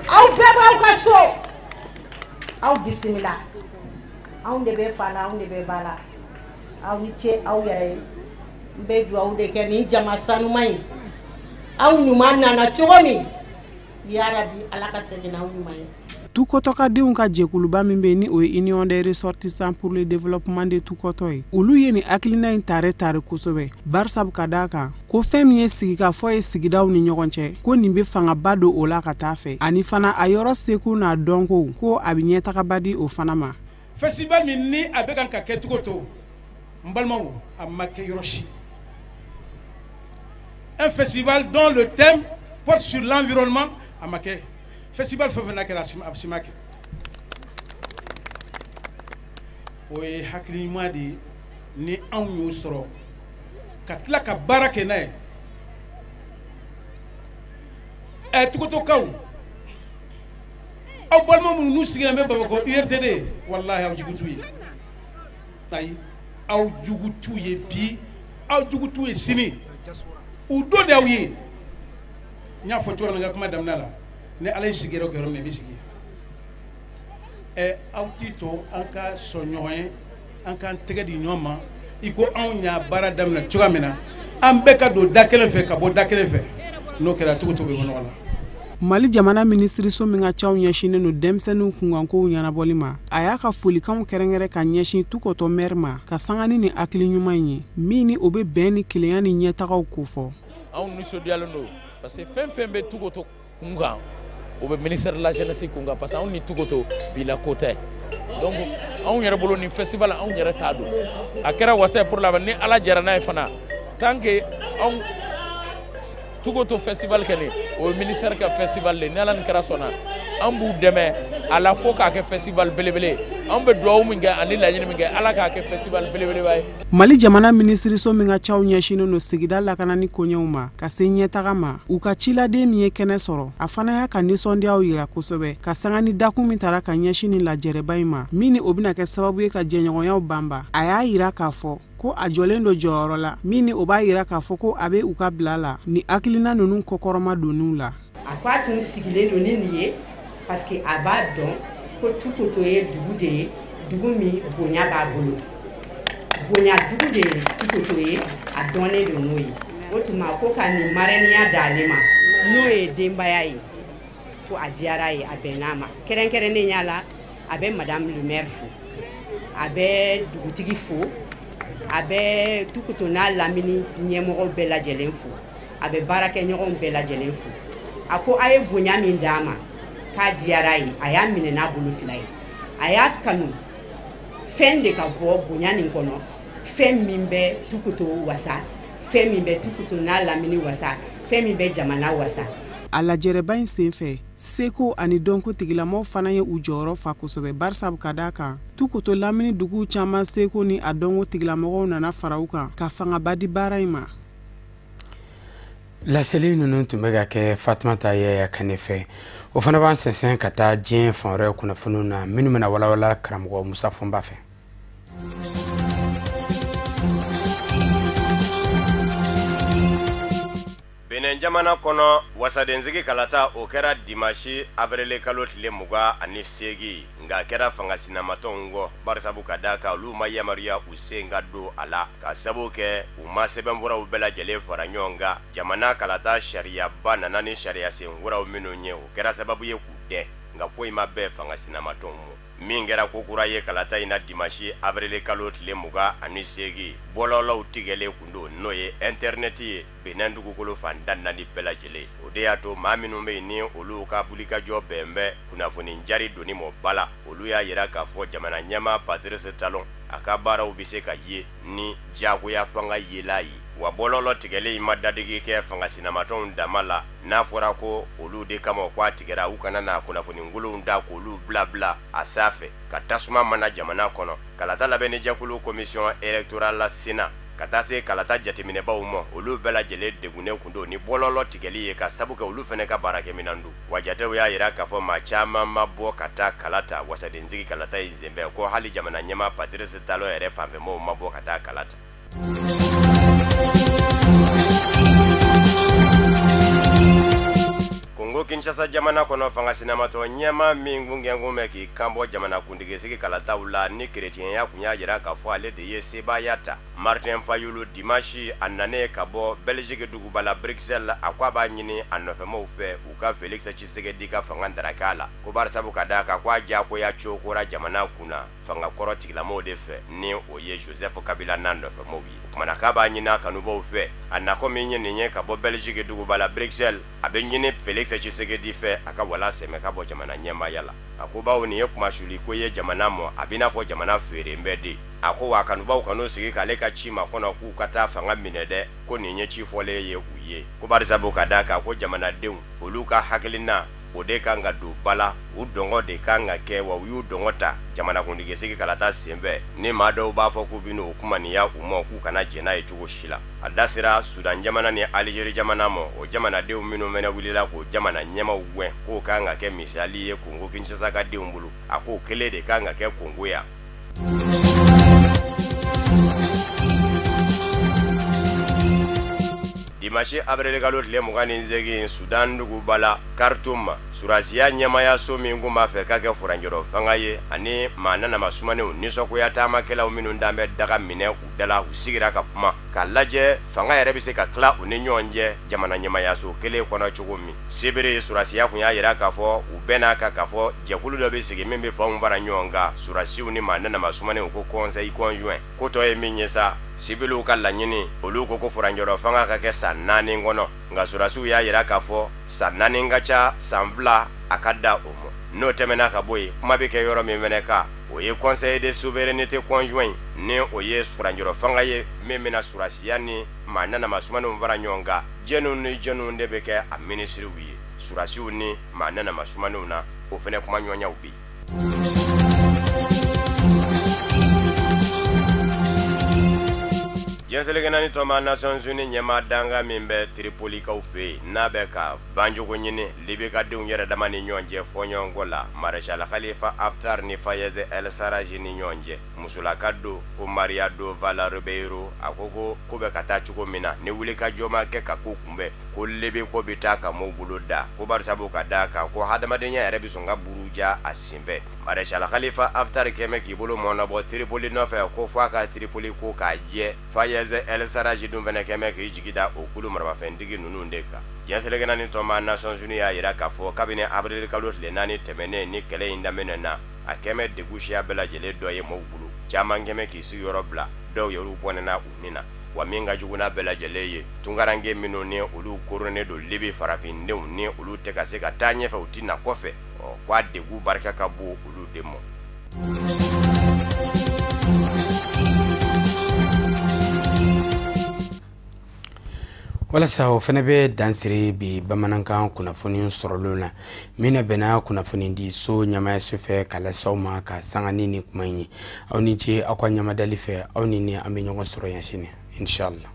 aw bɛɛ b'aw ka so. Aw bisimila. Anw de bɛ fa la, anw de bɛ ba la. Aw ni ce aw yɛrɛ ye. N bɛ dugawu de kɛ nin jama sanuma in. Aw ɲuman nana cogo min, yarabi Ala ka segin n'aw ɲuman ye. Tukotokadenw ka jɛkuluba min bɛ ni o ye Union des ressortissants pour le développement de Tukoto ye, olu ye nin hakilina in tare tare kosɛbɛ, barisabu ka d'a kan ko fɛn min ye sigikafɔ ye sigidaw ni ɲɔgɔn cɛ, ko nin bɛ fangaba don o la ka taa fɛ, ani fana a yɔrɔ seko n'a dɔnko, ko a bɛ ɲɛtagaba di o fana ma. Festival min ni a bɛ kan ka kɛ Tukoto, n balimaw, a ma kɛ yɔrɔ si. Un festival dont le thème porte sur l'environnement a ma kɛ. Festival fɛn fɛn n'a kɛra, a si ma kɛ. O ye hakili ɲuman de ye ni anw y'o sɔrɔ ka tila ka baara kɛ n'a ye. Tukotokaw, aw balima minnu n'u sigilen bɛ Bamakɔ URTD, walahi aw jugu t'u ye. Ayi, aw jugu t'u ye bi, aw jugu t'u ye sini. U don de aw ye. N y'a fɔ cogo min na n ka kuma daminɛ la, ni Ala ye sigi yɔrɔ kɛ yɔrɔ min na, i bɛ sigi. Aw t'i to an ka sɔn ɲɔgɔn ye, an k'an tɛgɛ di ɲɔgɔn ma, i ko anw y'a baara daminɛ cogoya min na, an bɛɛ ka don da kelen fɛ ka bɔ da kelen fɛ. N'o kɛra, Tukoto bɛ bɔ nɔgɔ la. Mali jamana minisiriso min ka caw ɲɛsinnen don denmisɛnninw kunkankow ɲɛnabɔli ma, a y'a ka folikanw kɛrɛnkɛrɛn ka ɲɛsin Tukoto maire ma ka sanga ni nin hakili ɲuman in ye, min ni o bɛ bɛn ni kelenya ni ɲɛtagaw kofɔ. Anw nisɔndiyalen don parce que fɛn fɛn bɛ Tukoto kun kan, O bɛ ministère de la jeunesse kun kan, parce que anw ni Tukoto bila ko tɛ. Donc anw yɛrɛ bolo, nin festival, anw yɛrɛ t'a don, a kɛra wasa ye pour la. Ni Ala jɛra n'a ye fana, tant que anw Tukoto festival kɛ nin, o ye ministère ka festival de. Ni Ala ni kɛra sɔnna, an b'u dɛmɛ a la fo k'a kɛ festival belebele. An bɛ dugawu min kɛ ani laɲini min kɛ, Ala k'a kɛ festival belebeleba ye. Mali jamana minisiriso min ka caw ɲɛsinnen don sigida lakanani koɲɛw ma ka se ɲɛtaga ma, u ka ciladen min ye kɛnɛ sɔrɔ, a fana y'a ka nisɔndiyaw yira kosɛbɛ ka sanga ni dakun min tara ka ɲɛsin ni lajɛrɛba in ma, min ni o bɛna kɛ sababu ye ka jɛɲɔgɔnyaw banba. A y'a yira k'a fɔ ko a jɔlen don jɔyɔrɔ la, min ni o b'a yira k'a fɔ ko a bɛ u ka bila la ni hakilina ninnu kɔkɔrɔma donniw la. A ko a tun sigilen don ni nin ye, parce que a b'a dɔn ko Tukoto ye dugu de ye, dugu min bonya b'a bolo, bonya dugu de ye Tukoto ye, a dɔnnen don n'o ye. O tuma ko ka nin marraine d'ale ma, n'o ye denbaya ye, ko a diyara ye, a bɛnn'a ma. Kɛrɛnkɛrɛnnenya la, a bɛ madame le maire fo, a bɛ dugutigi fo, a bɛ Tukoto n'a lamini ɲɛmɔgɔw bɛɛ lajɛlen fo, a bɛ baarakɛɲɔgɔnw bɛɛ lajɛlen fo. A ko a ye bonya min d'a ma, k'a diyara ye, a y'a minɛ n'a bolo fila ye, a y'a kanu fɛn de ka bɔ bonya nin kɔnɔ, fɛn min bɛ Tukoto wasa, fɛn min bɛ Tukoto n'a lamini wasa, fɛn min bɛ jamana wasa. A lajɛrɛba in senfɛ, seko ani dɔnko tigilamɔgɔw fana ye u jɔyɔrɔ fa kosɛbɛ, barisabu ka d'a kan Tukoto lamini duguw caman seko ni a dɔnko tigilamɔgɔw nana fara u kan ka fangaba di baara in ma. Laseli ninnu tun bɛ ka kɛ Fatumata Yaya Kane fɛ. O fana b'an sɛnsɛn ka taa diɲɛ fan wɛrɛ kunnafoniw na, minnu bɛna walawala karamɔgɔ Musa Fɔnba fɛ. Benin jamana kɔnɔ, wasadensigi kalata o kɛra dimanche avril kalo tile 28, nka a kɛra fanga sinamatɔnw kɔ, barisabu ka d'a kan olu ma yamaruya u sen ka don a la, ka sababu kɛ u ma sɛbɛnfuraw bɛɛ lajɛlen fara ɲɔgɔn kan. Jamana kalata sariyaba nana ni sariya senkuraw minnu ye, o kɛra sababu ye k'u dɛn, nka ko in ma bɛn fanga sinamatɔnw ma. Min kɛra ko kura ye kalata in na dimanche avril kalo tile 28, bɔlɔlɔw tigɛlen kun don, n'o ye internet ye Benin dugukolo fan 14 bɛɛ lajɛlen. O de y'a to maa minnu bɛ yen ni olu ka wulikajɔ bɛn bɛ kunnafoni jari donni mɔ ba la, olu y'a yira k'a fɔ jamana ɲɛmaa Patrice Talon a ka baaraw bɛ se ka ye ni diyagoya fanga yela ye. Wa bɔlɔlɔ tigɛlen in ma dadigi kɛ fanga sinamatɔnw dama la, n'a fɔra ko olu de kama ko a tigɛra, u kana na kunnafoni kolonw da k'olu bila bila a sanfɛ ka tasuma mana jamana kɔnɔ. Kalata labɛnni jɛkulu commission électorale la Sénat ka taa se kalata jateminɛbaw ma, olu bɛɛ lajɛlen degunnen kun don ni bɔlɔlɔ tigɛli ye, ka sabu kɛ olu fana ka baarakɛminɛn don. Wa jatew y'a yira k'a fɔ maa caman ma bɔ ka taa kala ta wasadensigi kalata in senfɛ, ko hali jamana ɲɛmaa Patrice Talon yɛrɛ fanfɛmɔgɔw ma bɔ ka taa kala ta. Kongo Kinshasa jamana kɔnɔ, fanga sinamatɔ ɲɛmaa min kun kɛn bɛ k'i kanbɔ jamana kuntigisigi kalataw la, ni kerecɛnya kun y'a jira k'a fɔ ale de ye sebaaya ta, Martin Fayulu, dimanche a nanen ka bɔ Belgique duguba la Bruxelles, a ko a b'a ɲini a nɔfɛmɔgɔw fɛ u ka Felix Tshisekedi ka fanga daraka la, ko barisabu ka d'a kan ko a diyagoya cokora jamana kunna fanga kɔrɔ tigilamɔgɔw de fɛ, ni o ye Joseph Kabila n'a nɔfɛmɔgɔw ye. O kumana k'a b'a ɲini a kanubaw fɛ, a nakɔ min ye nin ye ka bɔ Belgique duguba la Bruxelles, a bɛ ɲini Felix Tshisekedi fɛ a ka wala sɛmɛ ka bɔ jamana ɲɛmaaya la. A ko bawo nin ye kumasuli ko ye jamana ma, a b'i n'a fɔ jamana feere bɛ de. A ko wa kanubaw kan'u sigi k'ale ka ci ma kɔnɔ k'u ka taa fanga minɛ dɛ, ko nin ye ci fɔlen ye u ye, ko barisabu ka d'a kan ko jamanadenw olu ka hakilina o de kan ka don ba la, u dɔngɔ de kan ka kɛ, wa u y'u dɔngɔ ta jamanakuntigisigi kalata senfɛ. Ni maa dɔw b'a fɔ k'u bɛ n'o kumaniya u ma, k'u kana jɛn n'a ye cogo si la. A da sera Sudan jamana ni Algérie jamana ma, o jamanadenw minnu fana wulila k'o jamana ɲɛmaaw gɛn, k'o kan ka kɛ misali ye Kongo Kinshasa ka denw bolo. A k'o kelen de kan ka kɛ Kongo yan. Dimanche avril kalo tile 28, Sudan duguba la Khartoum, surasiya ɲɛmaayaso min kun b'a fɛ ka kɛ furancɛrɔ fanga ye, ani maa nanama sumanenw nisɔngoya taamakɛlaw minnu dan bɛ daga minɛ u da la, u sigira ka kuma k'a lajɛ fanga yɛrɛ bɛ se ka tila u ni ɲɔgɔn cɛ jamana ɲɛmaayaso kelen kɔnɔ cogo min. Sibiri surasiya kun y'a yira k'a fɔ u bɛn'a kan k'a fɔ jɛkulu dɔ bɛ sigi min bɛ fanw fara ɲɔgɔn kan, surasiw ni maa nanama sumanenw, ko conseil conjoint. Ko tɔ ye min ye sa, sibiliw ka laɲini, olu ko ko furancɛrɔ fanga ka kɛ san 4 kɔnɔ, nka surasiw y'a yira k'a fɔ san 4 ka ca, san 2 a ka da o ma. N'o tɛmɛna ka bɔ yen, kuma bɛ kɛ yɔrɔ min fɛnɛ kan, o ye conseil de souveraineté conjoint, ni o ye furancɛrɔ fanga ye min bɛna surasiya ni maa nanama sumaninw fara ɲɔgɔn kan. Jɛniw ni jɛniw de bɛ kɛ a minisiriw ye, surasiw ni maa nanama sumaninw na, o fɛnɛ kuma ɲɔgɔnyaw bɛ yen. Diɲɛ seleke naani tɔnba Nations Unies ɲɛmaa danga min bɛ Tripolikaw fɛ yen, n'a bɛ ka banjogo ɲini Libi ka denw yɛrɛ dama ni ɲɔgɔn cɛ fɔɲɔgɔnkɔ la, Maréchal Khalifa Haftar ni Fayez El Sarraj ni ɲɔgɔn cɛ, musolaka don ko Maria do Vala Ribeiro, a ko ko ko bɛ ka taa cogo min na, ni wulikajɔ ma kɛ ka ko kunbɛn, ko Libi ko bɛ taa ka maaw bolo da, ko barisabu ka d'a kan ko hadamadenya yɛrɛ bɛ sɔn ka buruja a senfɛ. Maréchal Khalifa Haftar kɛmɛ k'i bolo mɔnɔbɔ Tripoli nɔfɛ, ko fo a ka Tripoli ko k'a jɛ. Fayez El Sarraj dun fɛnɛ kɛmɛ k'i jigi da o kulu maramafɛntigi ninnu de kan. Diɲɛ seleke naani tɔnba Nations Unies y'a jira k'a fɔ kabini avril kalo tile 4 tɛmɛnen ni kɛlɛ in daminɛna, a kɛmɛ degun siya bɛɛ lajɛlen dɔ ye maaw bolo, caman kɛmɛ k'i sigiyɔrɔ bila, dɔw yɛrɛ bɔnɛna u ni na. Wa min ka jugu n'a bɛɛ lajɛlen ye, tunkaranke minnu ni olu koronnen don Libi farafindenw, ni olu tɛ ka se ka taa ɲɛfɛ, u tɛ na kɔfɛ, ɔ k'a degun barika ka bon olu de ma. Walasa o fana bɛ dansiri bi bamanankan kunnafoni sɔrɔlenw na, min bɛnna kunnafoni di so ɲɛmayaso fɛ ka lase aw ma ka sanga ni nin kuma in ye. Aw ni ce aw ka ɲamadali fɛ, aw ni ne an bɛ ɲɔgɔn sɔrɔ yan sini, inshallah.